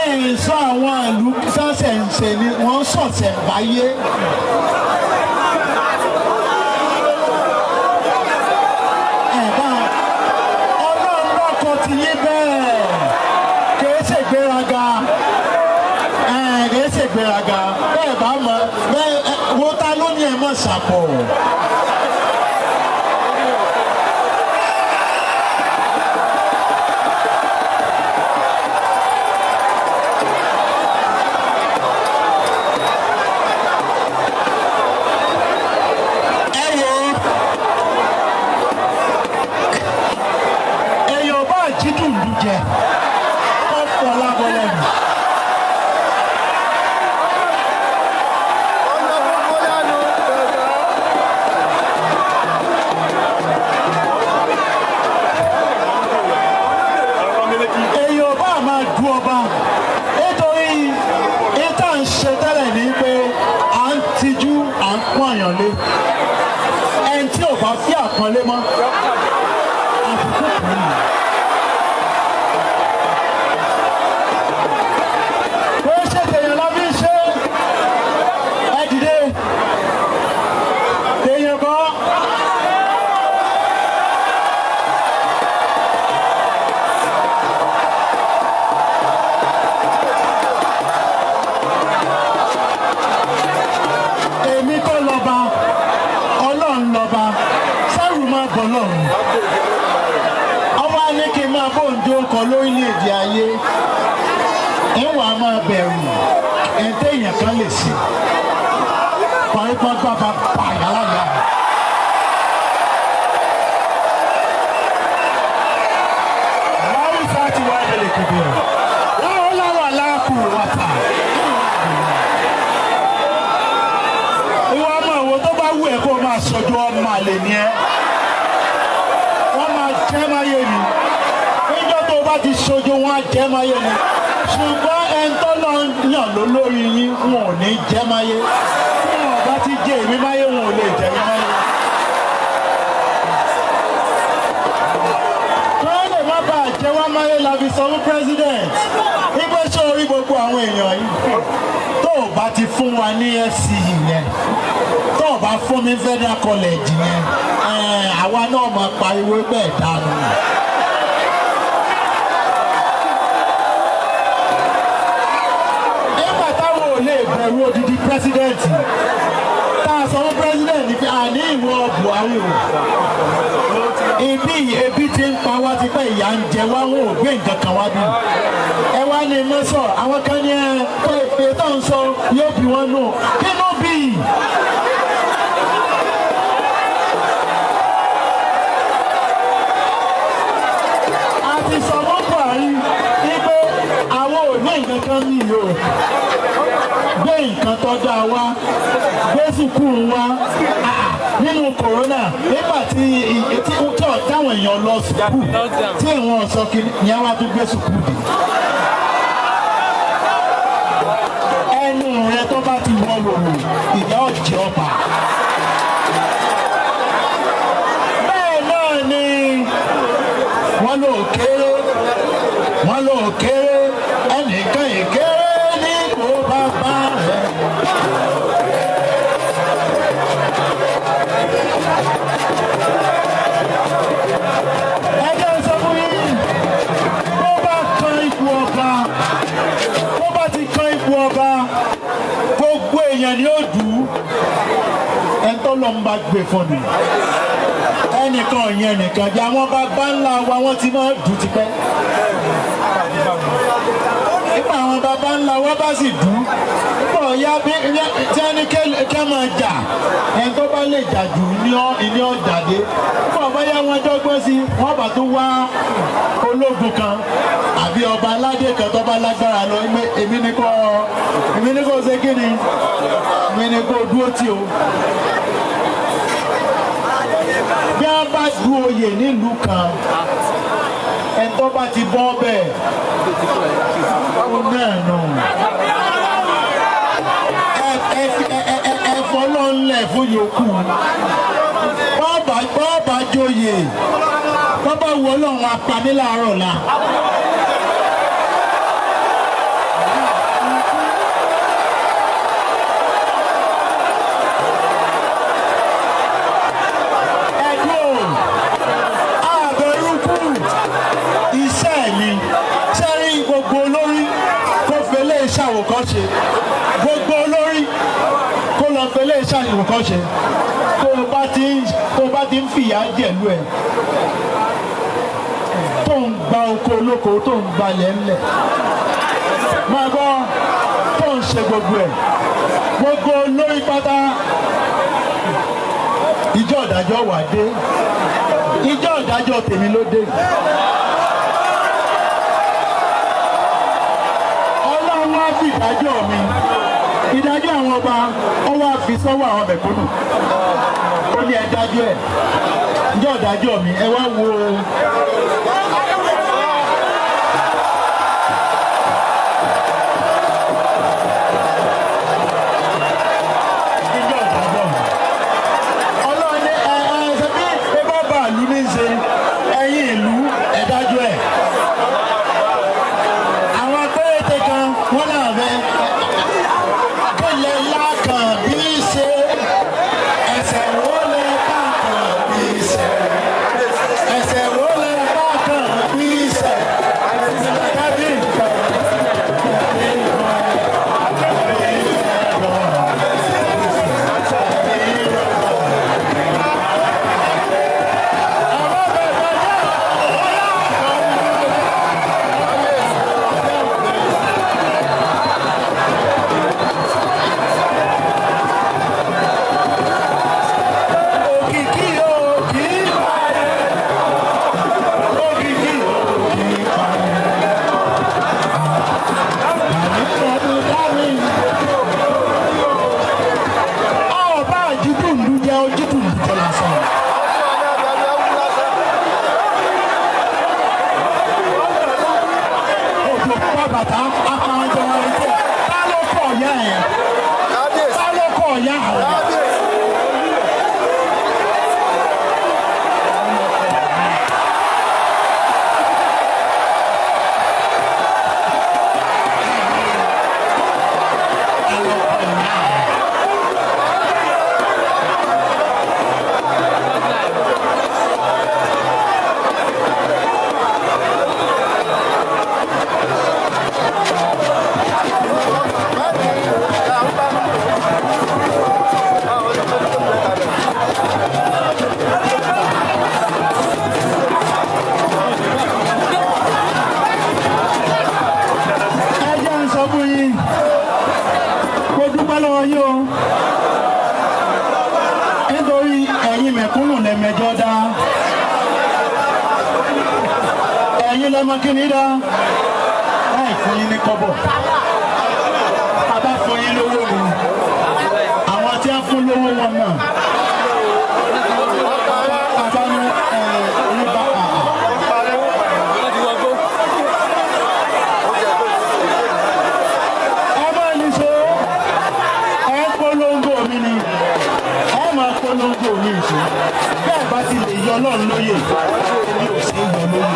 Ẹ ń sọ àwọn ìlú sọ́sẹ̀ ń ṣe ni wọ́n ń sọ̀sẹ̀ báyé. Ẹ bá Ọlọ́run lọ́kọ ti yín bẹ́ẹ̀ kìí ṣègbéraga, kìí ṣègbéraga bẹ́ẹ̀ bá mọ bẹ́ẹ̀ wo ta ló ní ẹ mọ̀ ṣàpọ̀. Ẹ wo èèyàn bá jí dùndú jẹ kó fọ lábọ́lẹ̀ nù. Ọ̀nà gbogbo yánu bẹ̀rẹ̀. Èèyàn bá máa du ọba nítorí ìta ń ṣe tẹ́lẹ̀ ní pé à ń tijú à ń pọ́n àyàn lé ẹni tí ò bá fi àpọ́nlé mọ́ àbùkù kàn án. Bó ṣe tèèyàn la fi ń ṣe ẹ dìde tèèyàn kọ́. Èmi kọ́ lọ́ba, Ọlọ́run lọ́ba, sẹ́rù máa bọ̀ lọ́run. Ọba ní kí n máa bóun jó kọ lórílẹ̀‐èdè ayé, ìwà máa bẹ̀rù ẹ̀ńtẹ́ èèyàn kan lè ṣe. Parípa bàbá pààyà láyà. Láwùsá ti wá ìbẹ̀lẹ̀ kébìrì. Láwọn láwọn aláàkú wàtà. Ìwọ ọmọ ìwò tó bá wù ẹ́ kó o máa sọjú ọmọ àlè ni ẹ́. Wọ́n máa jẹ́ máyé ni. Níjọ́ tó o bá ti sojú wọn á jẹ́ máyé ni. Ṣùgbọ́n ẹni tó lọ yàn ló lórí yín wọn ò ní jẹ́ máyé. Tí wọn bá ti jẹ èmi máyé wọn ò lè jẹ mí máyé. Kí wọ́n lè má bàa jẹ wá Àìmọye la fi sọ fún president wípé ṣé orí gbogbo àwọn èèyàn yìí, tó o bá ti fún wa ní FCE yẹn, tó o bá fún mi federal college yẹn, àwa náà máa pariwo bẹ́ẹ̀ dànù. Nígbà táwọn ò lè bẹ̀rù odidi president, tá a sọ fún president ní pé àní ìwọ Buhari o, ibi ebi ti ń pa wá tipẹ́, ìyà ń jẹ wá, wọn ò gbé nǹkan kan wá bí. Ẹ wá ní iná sọ àwọn kan ní ẹ tó èpè tó ń sọ yóò bí wọn nù kínú bí. A ti sọ fún Buhari wípé àwọn ò ní nǹkan kan ní ìyó, gbé nǹkan tó dáa wá, gbé sùkúù wá. Nínú kòrónà, nígbà tí tí táwọn èèyàn lọ sùkúù, tí ìwọ̀n sọ kí ni wọ́n á tún gbé sùkúù dé. Ẹnu rẹ tó bá ti wọ wòwò, ìyá ọ̀jẹ̀ ọba. Bẹ́ẹ̀ náà ni wọ́n lò kéré, wọ́n lò kéré, ẹnìkan ìkéré ní kó bá bá rẹ̀. Ẹ jẹ́ n sọ fún yín, bó bá kan ipò ọba, bó bá ti kan ipò ọba, gbogbo èèyàn ni ó dù ú. Ẹni tó lọ ń bá gbé fún ni ẹnìkan yẹn nìkan jẹ́. Àwọn bàbá ńlá wa, wọ́n ti máa dù tipẹ́. Nígbà àwọn bàbá ńlá wa bá sì dù ú pọ̀ ya bí tí wọ́n ní kẹ́ máa jà, ẹni tó bá lè jà jù ní ọ́ jáde. Pọ̀ bóyá wọ́n dọ́gbọ́n sí, wọ́n bá tún wá ológun kan àbí ọba aládé kan tó bá lágbára lọ, èmi ní kò, èmi ní kò ṣe kí ni, èmi ní kò dúró tì o. Bí wọ́n bá du oyè nílùú kan, ẹni tó bá ti bọ́ bẹ́ẹ̀, ó náà nù. Ẹ fọlọ́nlẹ̀ fún yòókù. Bọ́ọ̀bà joyè, bọ́ọ̀bà wo Ọlọ́run apamí láàárọ̀ la. Ẹ̀dùn àbẹ̀rùkù iṣẹ́ mi sẹ́rí, gbogbo olórí kó fẹlẹ́ ṣàwòkọ́ṣe, gbogbo olórí kó lọ fẹlẹ́ ṣàwòkọ́ṣe. Tó o bá ti ń fìyà jẹ̀lú ẹ̀, tó ń gba oko olóko, tó ń gbalẹ̀ ńlẹ̀, máa gbọ́, tó ń ṣe gbogbo ẹ̀, gbogbo olórí pátá, ìjọ ìdájọ́ wà dé. Ìjọ ìdájọ́ tèmi ló dé. Ọlọ́run wá fi ìdájọ́ mi, ìdájọ́ àwọn ọba, ó wá fi sọ́wọ́ àwọn mẹ̀kúnnù. Ó ní ẹ dájọ́ ẹ̀. Ìjọ ìdájọ́ mi, ẹ wá wo. Ìjọ ìdájọ́ mi, Ọlọ́run ní ẹ ẹ ṣe bí ẹ bá bá ìlú ní í ṣe, ẹ̀yin ìlú, ẹ dájọ́ ẹ̀. Àwọn péréte kan wọ́n náà fẹ́ kílẹ̀ lákàn bí ṣe, ẹsẹ̀ wo lẹ kákan bí ṣe, ẹsẹ̀ wo lẹ kákan bí ṣe kábí nǹkan. Àwọn bẹ̀rẹ̀ jẹ́. Òkìkí òkì parẹ́. Òkìkí òkì parẹ́. Àmì dárí. Ọba àjídùndú jẹ́ ojúdùndú jẹ́ lásán. Òjò pa bàtà apájọ ẹ̀jẹ̀. Ta ló kọ̀ ọ̀yá ẹ̀? Ta ló kọ̀ ọ̀yá ẹ̀? Kí ni dá láì fún yín ní kọ́bọ̀? A bá fún yín lówó ni àwọn tí a fún lówó wọn náà. Àtàwọn oníbà ẹ máa ní so ẹ ń polongo mi ni, ẹ máa polongo mi ìṣó. Bẹ́ẹ̀ bá ti lè yọ Ọlọ́run lóye, mi ò sí yọ lóye.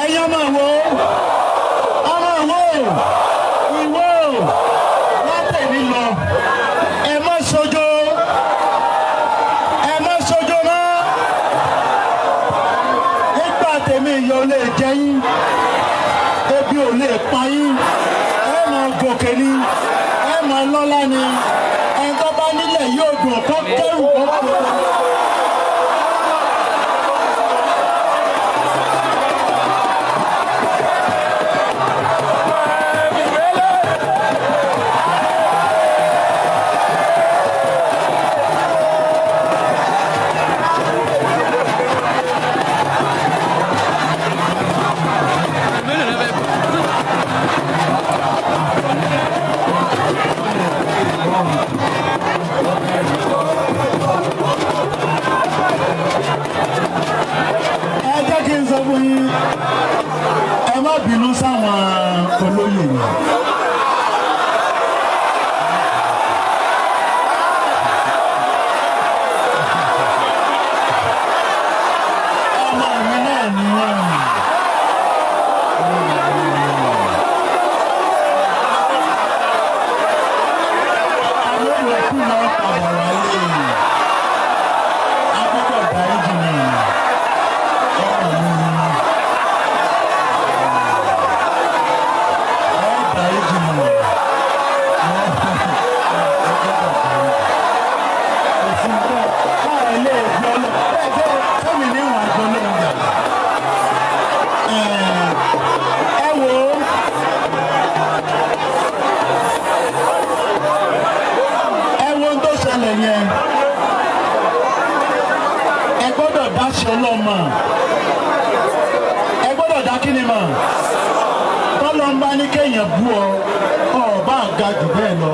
Ẹ̀yin ọmọ wo, ọmọ wo, ìwọ látẹ̀mí lọ, ẹ má sojo, ẹ má sojo mọ́. Nígbà tèmi ìyà ò lè jẹ yín, ebi ò lè pa yín, ẹ máa gòkè ni, ẹ máa lọ́lá ni, ẹni tó bá nílẹ̀ yóò dùn kó kẹ́rù kó kó. Ẹ jẹ́ kí n sọ fún yín, ẹ má bínú sáwọn olóyè yẹn. Ọmọ mi náà ni wọ́n. Àwọn olùkú náà padà wálé. A gbọ́dọ̀ dáríjì ni. Ẹ gbọ́dọ̀ dáṣọ lọ́mọ, ẹ gbọ́dọ̀ dá kí ni mọ̀. Tọ́lọ́ ń bá ní kéèyàn bú ọ, ọ bá ga jù bẹ́ẹ̀ lọ,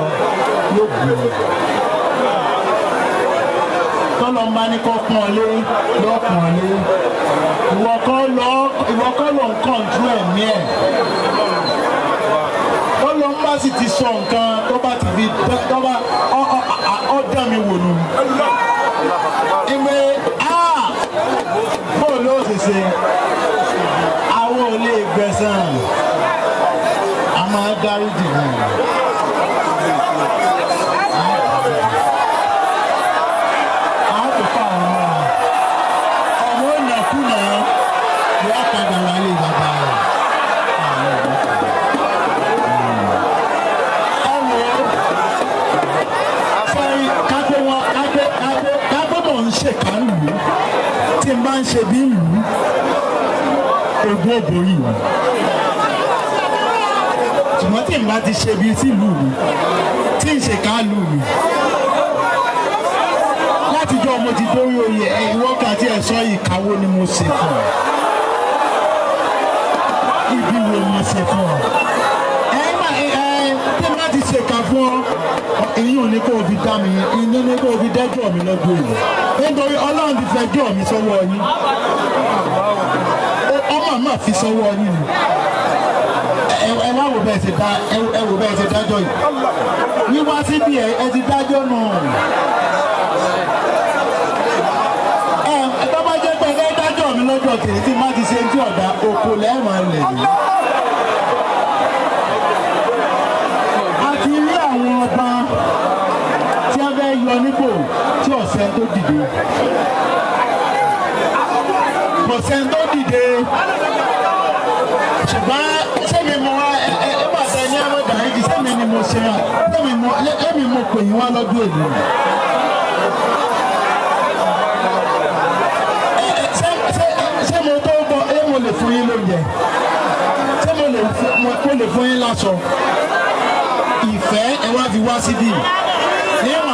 yóò bú ọ. Tọ́lọ́ ń bá ní kọ́ pọ́n ọ lé, yóò pọ́n ọ lé. Ìwọ kọ́ lọ, ìwọ kọ́ ló ń kọ́ńtú ẹ̀mí ẹ̀. Tọ́lọ́ ń bá sì ti sọ nǹkan tó bá ti fi tó bá ọ ọ ọ dán mi wò nù. Ìgbé a bóòlù ó sì ṣe àwọn ò lè gbẹ̀san, a máa dáríjì náà. A kò fa àwọn ọmọ ọmọ ìnàkúnà yóò padà wálé bàbá rẹ̀. Ẹ wò ó, sẹ́yìn kápẹ́ wọn kápẹ́ kápẹ́ kápẹ́ mọ̀ ń ṣèkà ń lù ú, tí n bá ń ṣe bí lù ú, ogún òbórí mi. Ṣùgbọ́n tí n bá ti ṣe bí sí lù mí, tí n ṣèkà lù mí, látijọ́ mo ti dórí oyè ẹ, ìwọ kan tí ẹ sọ ìkàwó ni mo ṣe fún ọ, ibi wo mo ṣe fún ọ? Ẹ má ẹ ẹ tí n bá ti ṣèkà fún ọ, èyí ò ní kó o fi dá mi, ìní ní kó o fi dẹ́jọ́ mi lọ́dún yìí, nítorí Ọlọ́run ti fẹjọ́ mi sọ́wọ́ yín. Ọmọ náà fi sọ́wọ́ yín ni. Ẹ wá wò bẹ́ẹ̀ ṣe dá, ẹ wò bẹ́ẹ̀ ṣe dájọ́ yìí wíwá síbi ẹ ti dájọ́ nù. Ẹ tó bá jẹ́ pé ẹ dájọ́ mi lọ́jọ́ tèmi, tí má ti ṣe ń tí ọ̀dà oko lẹ́ẹ̀mọ́ lẹ̀ mí. A ti rí àwọn ọba tí a fẹ́ yọ nípò tí ọ̀sẹ̀ tó dìde. Kò sẹ́ni tó dìde. Ṣùgbọ́n sẹ́mi mo wá ẹ ẹ ẹ bàtà ẹni àwọn dàríjì, sẹ́mi ni mo ṣe hàn, sẹ́mi mo ẹ̀mí mo pè yín wá lọ́dún èlò. Ṣé mo tó bọ ẹ, mo lè fún yín lóúnjẹ? Ṣé mo lè fún yín láṣọ? Ìfẹ́ ẹ wá fi wá síbí. Ìwọ̀n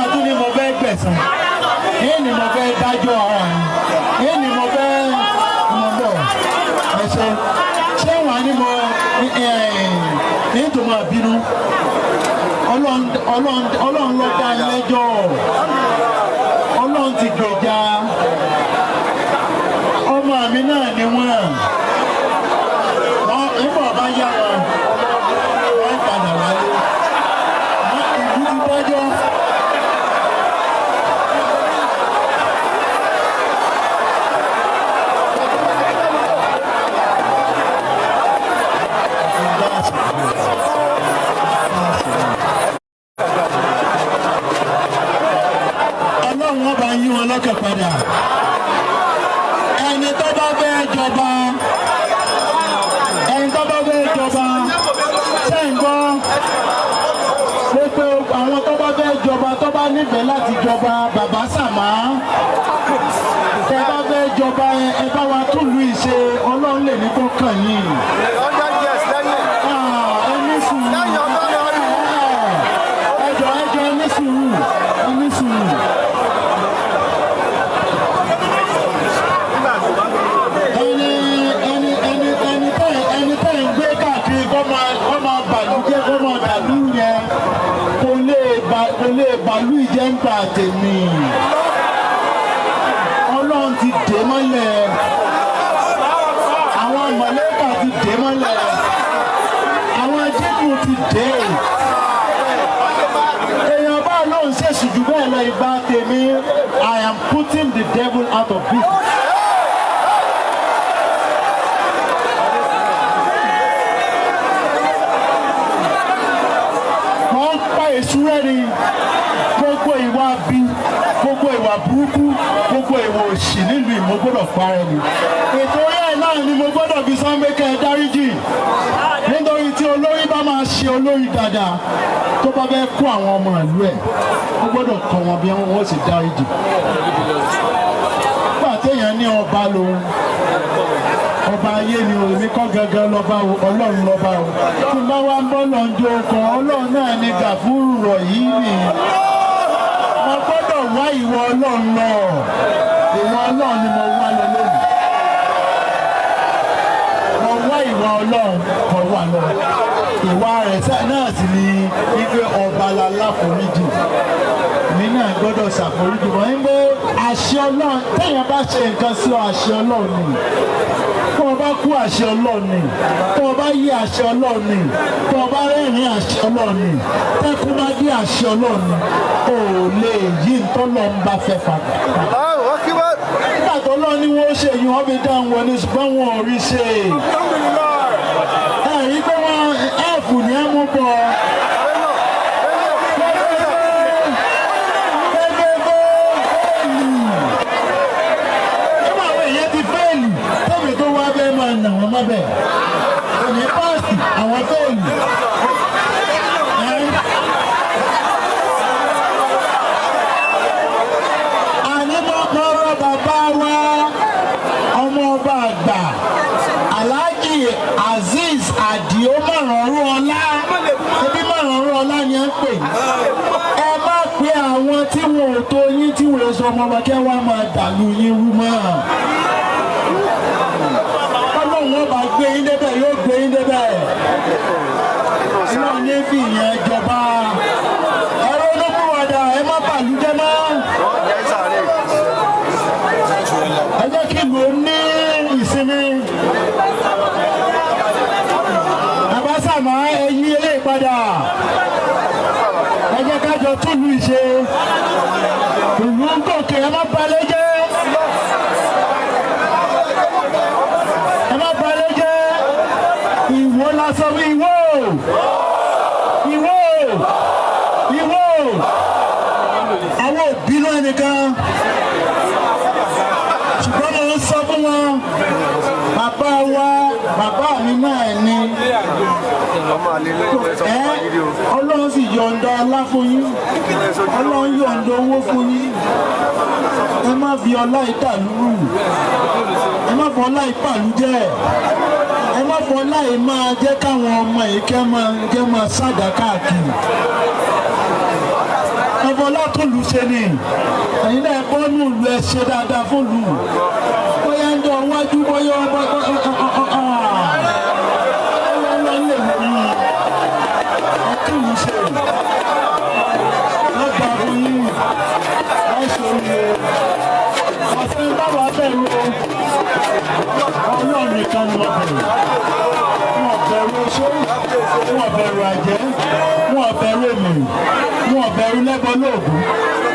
àtún ni mo fẹ́ gbẹ̀san, èyí ni mo fẹ́ dájọ́ ara mi, èyí ni mo fẹ́ mo bọ̀ ẹsẹ̀. Ṣé wàá ní mo ní tó máa bínú? Ọlọ́run ló dá lẹ́jọ́. Ọlọ́run ti gbèjà ọmọ mi náà ni wọ́n nígbà bá yá wọn, wọ́n padà wálé. Ìlú ti dájọ́. Ọlọ́run ọba yí wọn lọ́kàn padà. Ẹni tó bá fẹ́ jọba, ẹni tó bá fẹ́ jọba, ṣé ń gbọ́? Gbogbo àwọn tó bá fẹ́ jọba, tó bá nífẹ̀ẹ́ láti jọba, bàbá sàmá, tẹ bá fẹ́ jọba, ẹ bá wa túlù ìṣe. Ọlọ́run lè ní kó kàn yín. Ah, ẹ ní sùúrù. Ẹ jọ̀ọ́, ẹ jọ̀ọ́, ẹ ní sùúrù, ẹ ní sùúrù. ẹni ẹni ẹni ẹni tẹ́ ẹni tẹ́ ń gbé káàkiri kọ́ máa bàlújẹ́, kọ́ máa dàlú yẹn, kò lè bàlú ìjẹ́ ń gbà tèmi. Ọlọ́run ti dè mọ́lẹ̀, àwọn mọ̀lẹ́kà ti dè mọ́lẹ̀, àwọn jẹ́nu ti dè. Èèyàn bá lóun ṣèṣù jù bẹ́ẹ̀ lọ, ìgbà tèmi, I am putting the devil out of business. Wọ́n ń pa èṣù rẹ̀ ni. Gbogbo ìwà bí, gbogbo ìwà burúkú, gbogbo ìwà òṣì nílùú yìí, mo gbọ́dọ̀ parẹ́ ni. Ètò orí ẹ̀ náà ni mo gbọ́dọ̀ fi sánmẹ́kẹ́ dáríjì, nítorí tí olórí bá máa ṣe olórí dáadáa, tó bá fẹ́ kó àwọn ọmọ ìlú ẹ̀, ó gbọ́dọ̀ kọ́ wọn bí wọ́n sì dáríjì. Nígbà téèyàn ní ọba lòun, ọba ayé ni o, èmi kọ́ gangan lọ́ba o, Ọlọ́run lọ́ba o. Tí n bá wá ń bọ́ lọ́njọ́ ọkọ̀, Ọlọ́run náà ni gàfúrú rọ̀ yìí nì. Mo gbọ́dọ̀ wá ìwọ Ọlọ́run lọ. Ìwọ Ọlọ́run ni mo wá lọ lónìí. Mo wá ìwọ Ọlọ́run, mo wà lọ. Ìwà rẹ̀ náà sì ni wípé ọba la láforíjì, mi náà gbọ́dọ̀ ṣàforíjì. Wọ́n ń gbé àṣẹ Ọlọ́run. Téèyàn bá ṣe nǹkan sí ọ, àṣẹ Ọlọ́run ni. Tó o bá kú, àṣẹ Ọlọ́run ni. Tó o bá yí, àṣẹ Ọlọ́run ni. Tó o bá rẹ́rìn, àṣẹ Ọlọ́run ni. Tẹ́kùn bá dé, àṣẹ Ọlọ́run ni. O ò lè yí ntọ́lọ́ ń bá fẹ́ fàgbà. Nígbà tó lọ́ ní wọ́n ṣe yìí, wọ́n fi dáhùn wọn ní, ṣùgbọ́n wọn ò rí ṣe. Ẹ rí pé wọ́n ẹ̀fù ní ẹ̀ mú bọ̀. Pẹ́pẹ́pẹ́ fail. Nígbà àwọn èèyàn ti fail, tẹ́mi tó wá fẹ́ máa nà wọ́n mọ́bẹ̀. Òní pass, àwọn fail. Àní mọ́kànrọ́ bàbá wa, ọmọ ọba àgbà, Alhaji Azeez Adio Mọ̀rànrún Ọlá. Ebi Mọ̀rànrún Ọlá ni ẹ ń pè. Ẹ má pe àwọn tí wọn ò tó yín, tí wọn ò sọ ọmọ ọmọ kí wọ́n máa dàlú yín rú mọ́. Ọlọ́run ọba gbé yín débẹ̀, yóò gbé yín débẹ̀. Iná ní fi ìyẹn jọba. Ẹ̀rọ olókùnwàdà, ẹ má bàlújẹ́ mọ́. Ẹ jẹ́ kí ìlú ní ìsinmi. Bàbá Sàmá, ẹ yí eléyìí padà. Ẹ jẹ́ ká jọ túlù ìṣe. Ìlú ń gòkè, ẹ má balẹ̀ jẹ́. Ẹ má balẹ̀ jẹ́. Ìwọ lásán, ìwọ. Ìwọ. Ìwọ. Àwọn òbí náà nìkan. Ṣùgbọ́n mo ń sọ fún Bàbá wa, bàbá mi náà ni ẹ. Ọlọ́run sì yọ̀ǹda ọlá fún yín, Ọlọ́run yọ̀ǹda owó fún yín. Ẹ má fi ọlá ìdàlúrù, ẹ má fi ọlá ìpàlújẹ́, ẹ má fi ọlá yìí máa jẹ́ káwọn ọmọ yìí kẹ́ máa sádà káàkiri. Ọbọlá tó lù ṣe ni ẹ̀yin náà bọ́ nù lù. Ẹ ṣe dáadáa fún lù, bóyá ń dán wájú, bóyá ọba ọlọ́run lè mú ẹ tún lù ṣe lọ́gbà fún yín. Ẹ ṣe oríire ọ̀sẹ̀ báwa bẹ̀rù o. Ọlọ́run nìkan ni wọ́n bẹ̀rù. Wọn bẹ̀rù oṣó, wọn bẹ̀rù àjẹ́, wọn bẹ̀rù èmèrè, wọn bẹ̀rù lẹ́bọ lóògùn.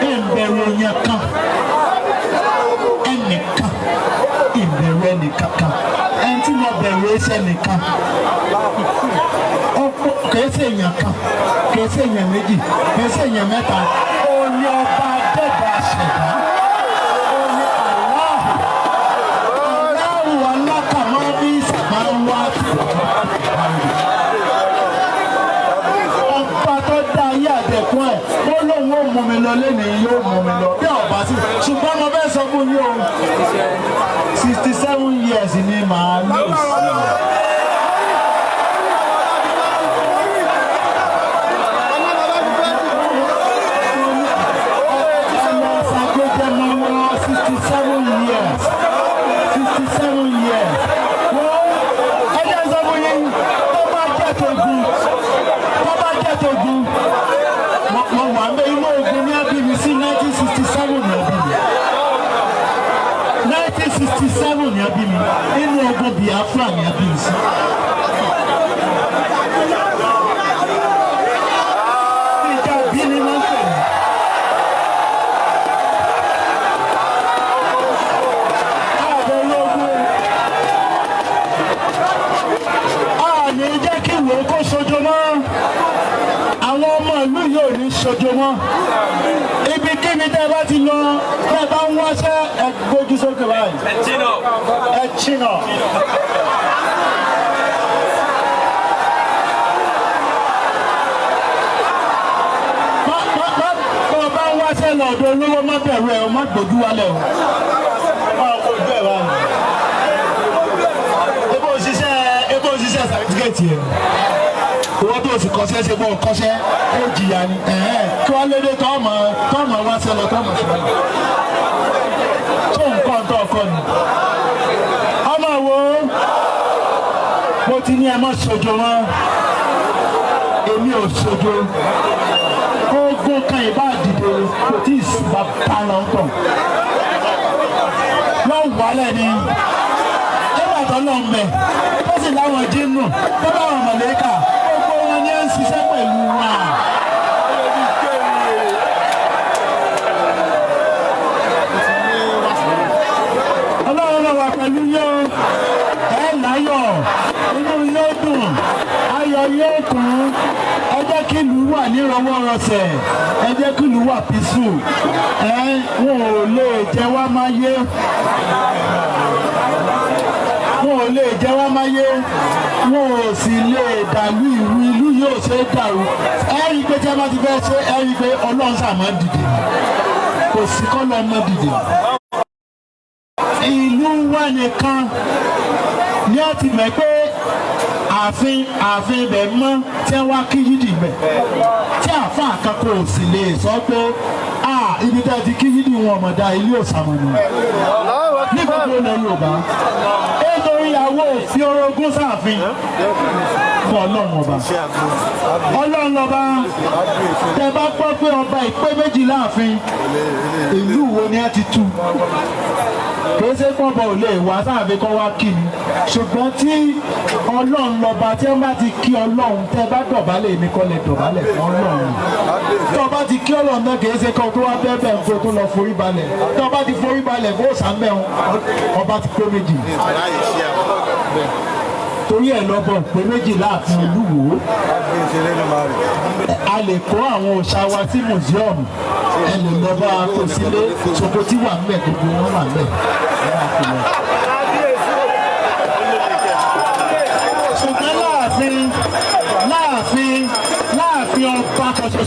Ẹ̀ ń bẹ̀rù èèyàn kan, ẹnìkan ìbẹ̀rù ẹnìkankan. Ẹni tí mo bẹ̀rù ẹsẹ̀ nìkan ọ̀pọ̀, kìí ṣe èèyàn kan, kìí ṣe èèyàn méjì, kìí ṣe èèyàn mẹ́ta. Ó ní ọba dẹ́gbà ṣẹ̀dá, ó ní Aláhù, Aláhù alákàmọ́ bí sàmá wá ọba tó dá ayé àtẹ̀kùn ẹ̀. Ó lóun ó mú mi lọ lẹ́nìí, yóò mú mi lọ bí ọba sí. Ṣùgbọ́n mo fẹ́ sọ fún yín o, 67 years ni màá lò sí. 67 years, 67 years. Wọ́n ẹ jẹ́ sọ fún yín, tó bá jẹ́ togun, tó bá jẹ́ togun, mo wà ń bẹ inú ogun ní abí mi sí. 1967 ní abí mi, 1967 ní abí mi, inú ogun Biafra ní abí mi sí. Ìjà bí ni wọ́n pè mí. Ààbò ológun a ní jẹ́ kí ìwé kó sojo mọ́. Àwọn ọmọ ìlú yóò ní sojo mọ́. Ibikíbi tẹ́ ẹ bá ti lọ, tẹ́ ẹ bá ń wáṣẹ́, ẹ gbójú sókè báyìí, ẹ chìnà. Má má má, bọ́ ọ bá ń wáṣẹ́ lọ́dọ̀ olówó, má bẹ̀rù ẹ̀ o, má gbójú wálẹ̀ o, máa wojú ẹ̀ báyìí. Ebo òṣìṣẹ́ certificate yẹn, ìwọ tó o sì kọ́ṣẹ́ ṣe bọ́ kọ́ṣẹ́, ó jìyà ni. Kí wọ́n lédè tọ́ọ̀mọ̀ tọ́ọ̀mọ̀ wá sẹ́lọ tọ́ọ̀mọ̀ sí báyìí tó nǹkan tó ọkọ ni. Ọmọ wo mo ti ní ẹ má sojo mọ́. Èmi ò sojo. Ogun kan ìbá dìde, kò tí ì bá lọ ń tàn yóò wálẹ̀ ni. Nígbà tó lọ ń bẹ̀, ó sì láwọn jínnù tó bá wọn mọ̀lẹ́kà, gbogbo wọn ni ó ń ṣiṣẹ́ pẹ̀lú wa. Ọlọ́run náà wà pẹ̀lú yóò ẹ láyọ̀, inú yóò dùn, ayọ̀ yóò kún. Ẹ jẹ́ kí ìlú wà nírọwọ́rọsẹ̀, ẹ jẹ́ kí ìlú wà peaceful. Ẹ wọn ò lè jẹ wá máyé, wọn ò lè jẹ wá máyé, wọn ò sì lè dàlú ìlú. Ìlú yóò ṣe é dàrú. Ẹ rí i pé tí a bá ti fẹ́ ṣe, ẹ rí i pé Ọlọ́run sà máa ń dìde. Kò sí kọ́ lọ́ mọ́ dìde. Ìlú wa nìkan ní a ti mọ̀ pé ààfin, ààfin ibẹ̀ mọ́ tí wọ́n wá kí yídì bẹ̀, tí àáfàá kan kò sì lè sọ pé a ibi tí a ti kí yídì wọn ọ̀mọ̀dá ilé òsàmọ̀nà ní gbogbo ilẹ̀ Yorùbá, nítorí àwọn òfin orogún sáàfin fún Ọlọ́run ọba. Ọlọ́run ọba, tẹ bá gbọ́ pé ọba ìpé méjì láàfin, ìlú wo ni a ti tú? Kìí ṣe pọ̀bọ̀ ò lè wá sáàfin kọ́ wá kí ni, ṣùgbọ́n tí Ọlọ́run lọ́ba, tí wọ́n bá ti kí Ọlọ́run, tẹ́ bá dọ̀bálẹ̀, èmi kọ́ lẹ dọ̀bálẹ̀ fún Ọlọ́run. Tó bá ti kí Ọlọ́run náà, kìí ṣe kọ́ tó wá bẹ́ẹ̀ bẹ́ẹ̀ kó tó lọ forí balẹ̀. Tó bá ti forí balẹ̀ fún òsàmbẹ̀, ọba ti pé méjì. Torí ẹ̀ lọ́bọ̀ pé méjì láàfin Olúwo. A lè kó àwọn òòṣà wa sí museum, ẹ lè lọ bá a kó sílé. Sokoti wà ńbẹ̀, gbogbo wọn wà ńbẹ̀, ẹ máa kó lọ.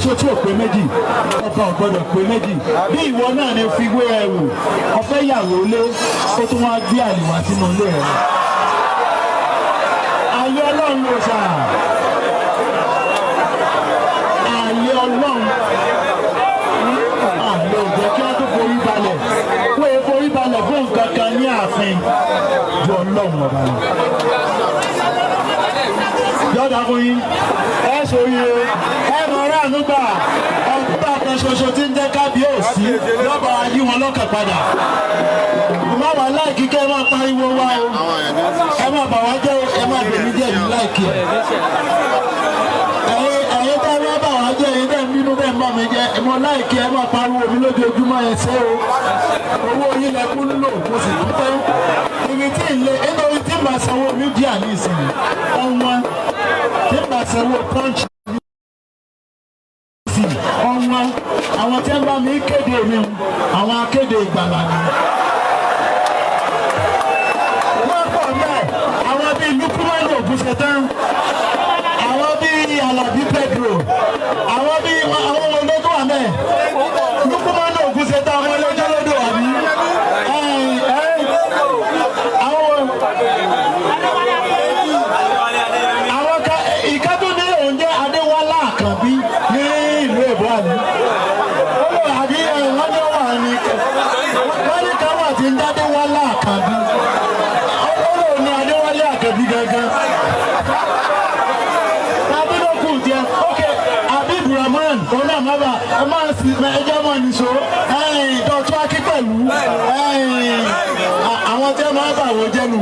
ṣoṣo tí ò pé méjì, ọba ò gbọ́dọ̀ pé méjì. Bí ìwọ náà ni fi wé ẹrù ọfẹ́ yàwó lé, ó tún wá gbé àlè wá sínú ilé rẹ̀. Àlè Ọlọ́run ló sà. Àlè Ọlọ́run. Àlè ò jẹ́ kí wọ́n tó forí balẹ̀. Wọ́n yẹ forí balẹ̀ fún nǹkan kan ní ààfin ju Ọlọ́run ọba lọ. Yọ̀dà fún yín, ẹ ṣoríire, ẹ mọ̀ ọ́rọ́ ànúgbà, ọ̀gbà kan ṣoṣo tí ń jẹ́ kábíyèsí lọ́ba yí wọn lọ́kàn padà. Má wà like kẹ́ ẹ máa pariwo wá o, ẹ máa bà wá jẹ́ o, ẹ máa bèmí jẹ́ mi like ẹ̀. Ẹ̀yin tẹ́ ẹ bá bà wá jẹ́, ẹ̀yin tẹ́ ń bínú tẹ́ ń bà mí jẹ́, mo like ẹ máa pariwo mi lójoojúmọ́, ẹ ṣé o. Owó yín lẹ kú lò, mo sì dúpẹ́. Ibi tí ì lé, nítorí tí màá sanwó media ní ìsìn, ọ̀wọ́n tí màá sanwó Punch sí ọ̀wọ́n, àwọn tí ń bá mi kéde mi, àwọn akéde ìgbàlà ni. Wọ́n pọ̀ mẹ́, àwọn bíi Lukumanu Ògúnṣetán, àwọn bíi Alabi Pedro, àwọn bíi àwọn ọmọ ológun wà mẹ́. Lukumanu Ògúnṣetán, àwọn ẹlẹ́jọ́ lódò àbí. Àwọn ìka tó ní òun jẹ́ Adéwálá Àkànbí ní ìlú Èbó àbí. Ó lọ àbí wọ́n ní wà ní wọ́n ní ká wà tí ń dá Adéwálá Àkànbí. Ó lọ ní Adéwálé Àkànbí gangan. Tàbí ló kù jẹ, ok, Habib Rahman, òun náà má bà, ẹ máa sì ẹjọ́ mọ̀ nìṣó, Dọ̀tún Akí pẹ̀lú, àwọn tí wọ́n máa bà wọ́n jẹ́nu,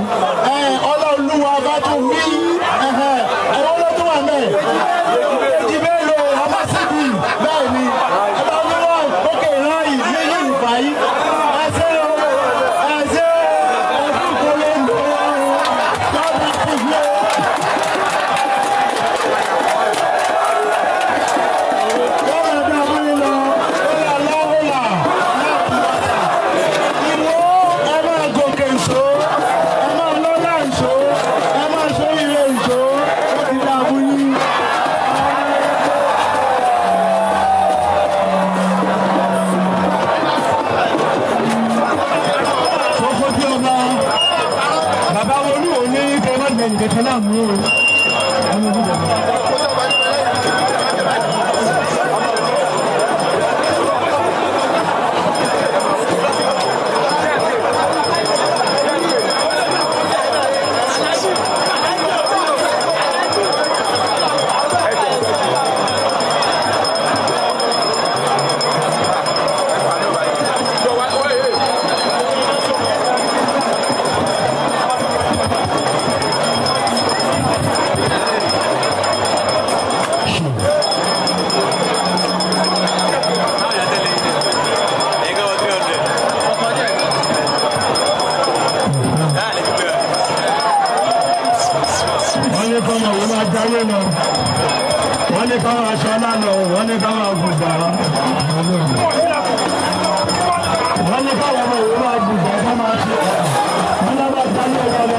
Ọlọ́ọ̀lúwa bá tún wí, ẹ̀wọ́n ló tún wà mẹ́. Èjì mélòó, ọmọ síbi, bẹ́ẹ̀ ni, ẹ bá mi wá, ok, ráàyè ní Yorùbá yìí, ẹ ṣé o, ẹ ṣé o, ẹ kú kólé ń lò ó, lọ́dún kù yó. Ìwọ ẹ máa gòkè ìṣó, ẹ máa lọ́lá ìṣó, ẹ máa ṣóríire ìṣó, ó ti dáa fún yín. Kókó tí ọba bàbá olúwo ní kẹ́ má jẹ nìkẹ́kẹ́ láàmú o. Wọ́n ní kọ́ máa wọ́n máa jáwé lọ, wọ́n ní ká máa ṣọlá lọ, wọ́n ní ká máa gùgbà, wọ́n ní ká wọ́n máa gùgbà ká máa ṣe, wọ́n ní máa jáwé lọ lọ.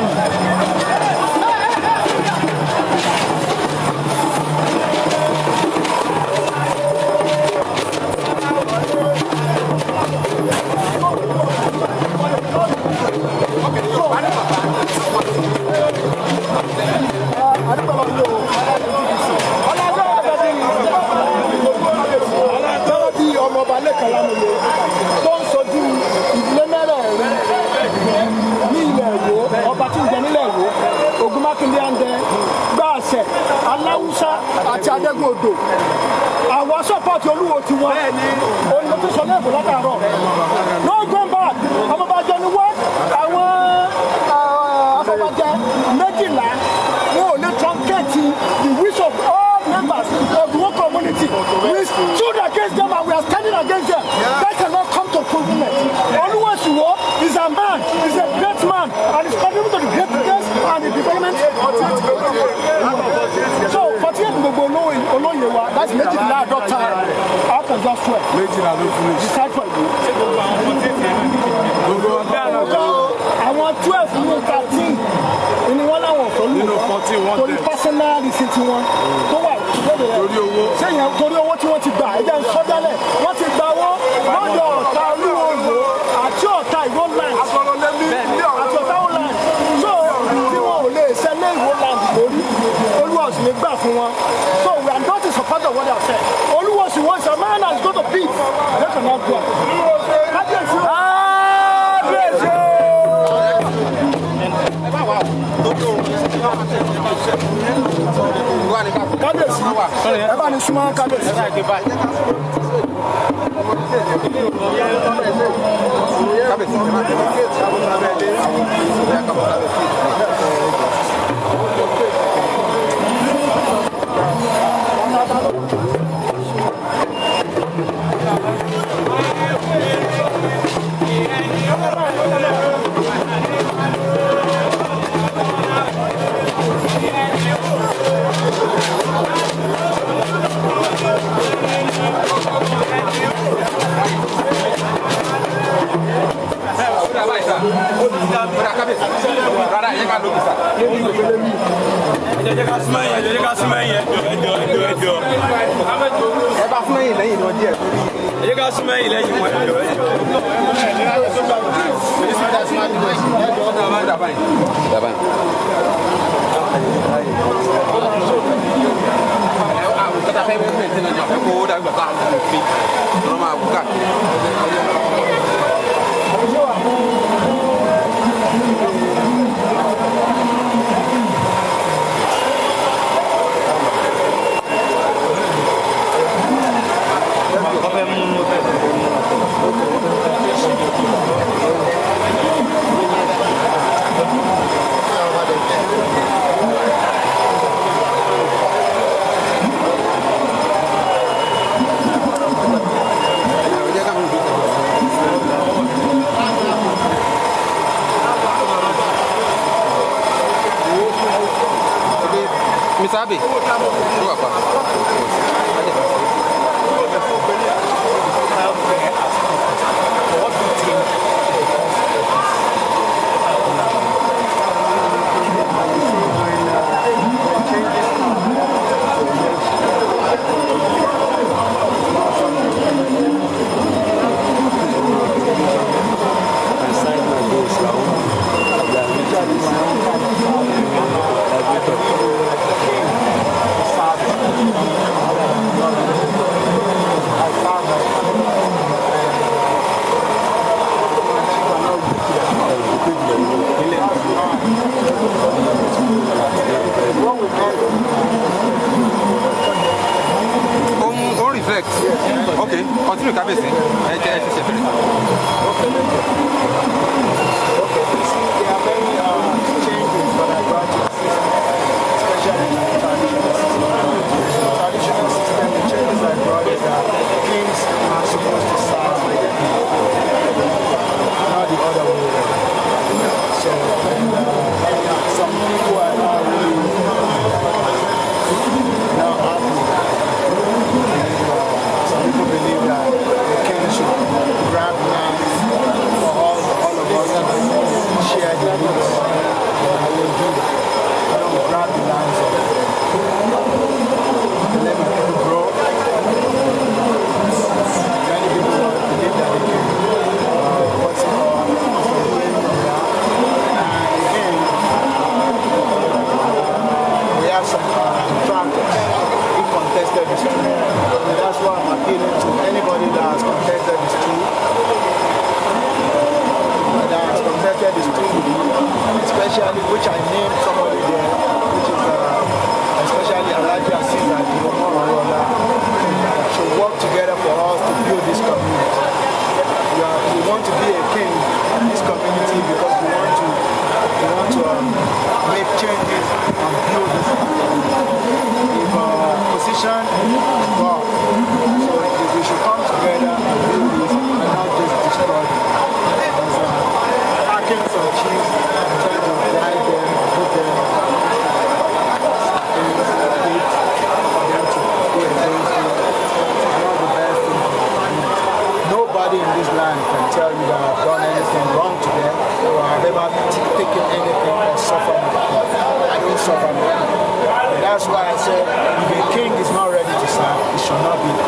Gẹ́gẹ́ bí ọmọọba Lẹ́kan Lámúyẹ tó ń sojú ìdílé mẹ́rẹ̀ẹ̀rin ní ilẹ̀ Ìwó, ọba tí ń jẹ nílẹ̀ Ìwó, Ògúnmákindé Àǹdẹ, Gbàṣẹ, Aláwùsá àti Adégún Odò. Àwa support Olúwo tiwọn, òun ló tún sọ lẹ́ẹ̀kọ́ látàárọ̀. No going back, ọmọọba jẹ ni wá, àwọn afọbajẹ 12 wọn ò lè truncate the wish of all members of the whole community. We stood against them and we are standing against them. That cannot come to fulfillment. Oluwo Ìwó is a man, is a great man, and is contributing to the greatness and the development. So 48 gbogbo olóyè wa, that's 52 out of just 12. Méjìlá ló finish. Decide for you. Àwọn 12 ní 13. Ni wọ́n láwọn ọ̀fẹ́ Nínú lù 14 wọ́n torí tẹ̀. Personal reason tiwọn tó wà lóde rẹ̀. Torí owó. Sẹ́yìn torí owó tí wọ́n ti gbà, ẹ̀jẹ̀ ń sọ́jálẹ̀, wọ́n ti gba owó lọ́dọ̀ ọ̀tá Olúwo Ìwó àti ọ̀tá Ìwó land àti ọ̀tá Ìwó land, so tí wọn ò lè ṣẹlẹ̀ Ìwó land lórí Olúwa ò sì ní gbà fún wọn. So we are not in support of what they have said. Olúwo sì wọ́n is a man that is going to beat. They cannot go. Kábíyèsí o. Kábíyèsí o. Kábíyèsí, ẹ bá ní súnmọ́ kábíyèsí. Ẹ jẹ́ ká súnmọ́ yẹn, ẹ jẹ́ ká súnmọ́ yẹn, ẹ jọ̀ọ́, ẹ jọ̀ọ́, ẹ jọ̀ọ́. Ẹ bá fún ẹ̀yìn lẹ́yìn lọ díẹ̀ torí. Ẹ jẹ́ ká súnmọ́ yẹn lẹ́yìn wọn, ẹ jọ̀ọ́, ẹ jọ̀ọ́. Mr. Abbey, ó wà pa. Ó ń ó ń reflect. Ok, continue kábíyèsí. Ẹ jẹ́ ẹ ṣẹ̀ṣẹ̀ bẹ̀rẹ̀. Okay, you see, there are many changes that I brought to the system, especially in the traditional system. Traditional system, the changes I brought is that kings are supposed to serve the people, not the other way around. So, and, some people are not really now happy. And, some people believe that the king should grab land for all of us to share the roots. But I won't do that. I don't grab the lands of them. Let the people grow. Many people believe that they can, what's it called, gain from that. And again, we have some detractors who contested this tool. And that's why I'm appealing to anybody that has contested this tool, that has contested this tool, especially which I named somebody there, which is especially Alhaji Azeez Adio, should work together for us to build this community. We want to be a king in this community because we want to make changes and build this community. If position is God, so if we should come together and build this and not just destroy it. There's attacking some chiefs and trying to bribe them, put them things, gate for them to go against you. It's not the best thing for the community. Nobody in this land can tell you that I've done anything wrong to them. or I've ever taken anything or suffered anything. I don't suffer nothing. And that's why I said if a king is not ready to serve, he should not be a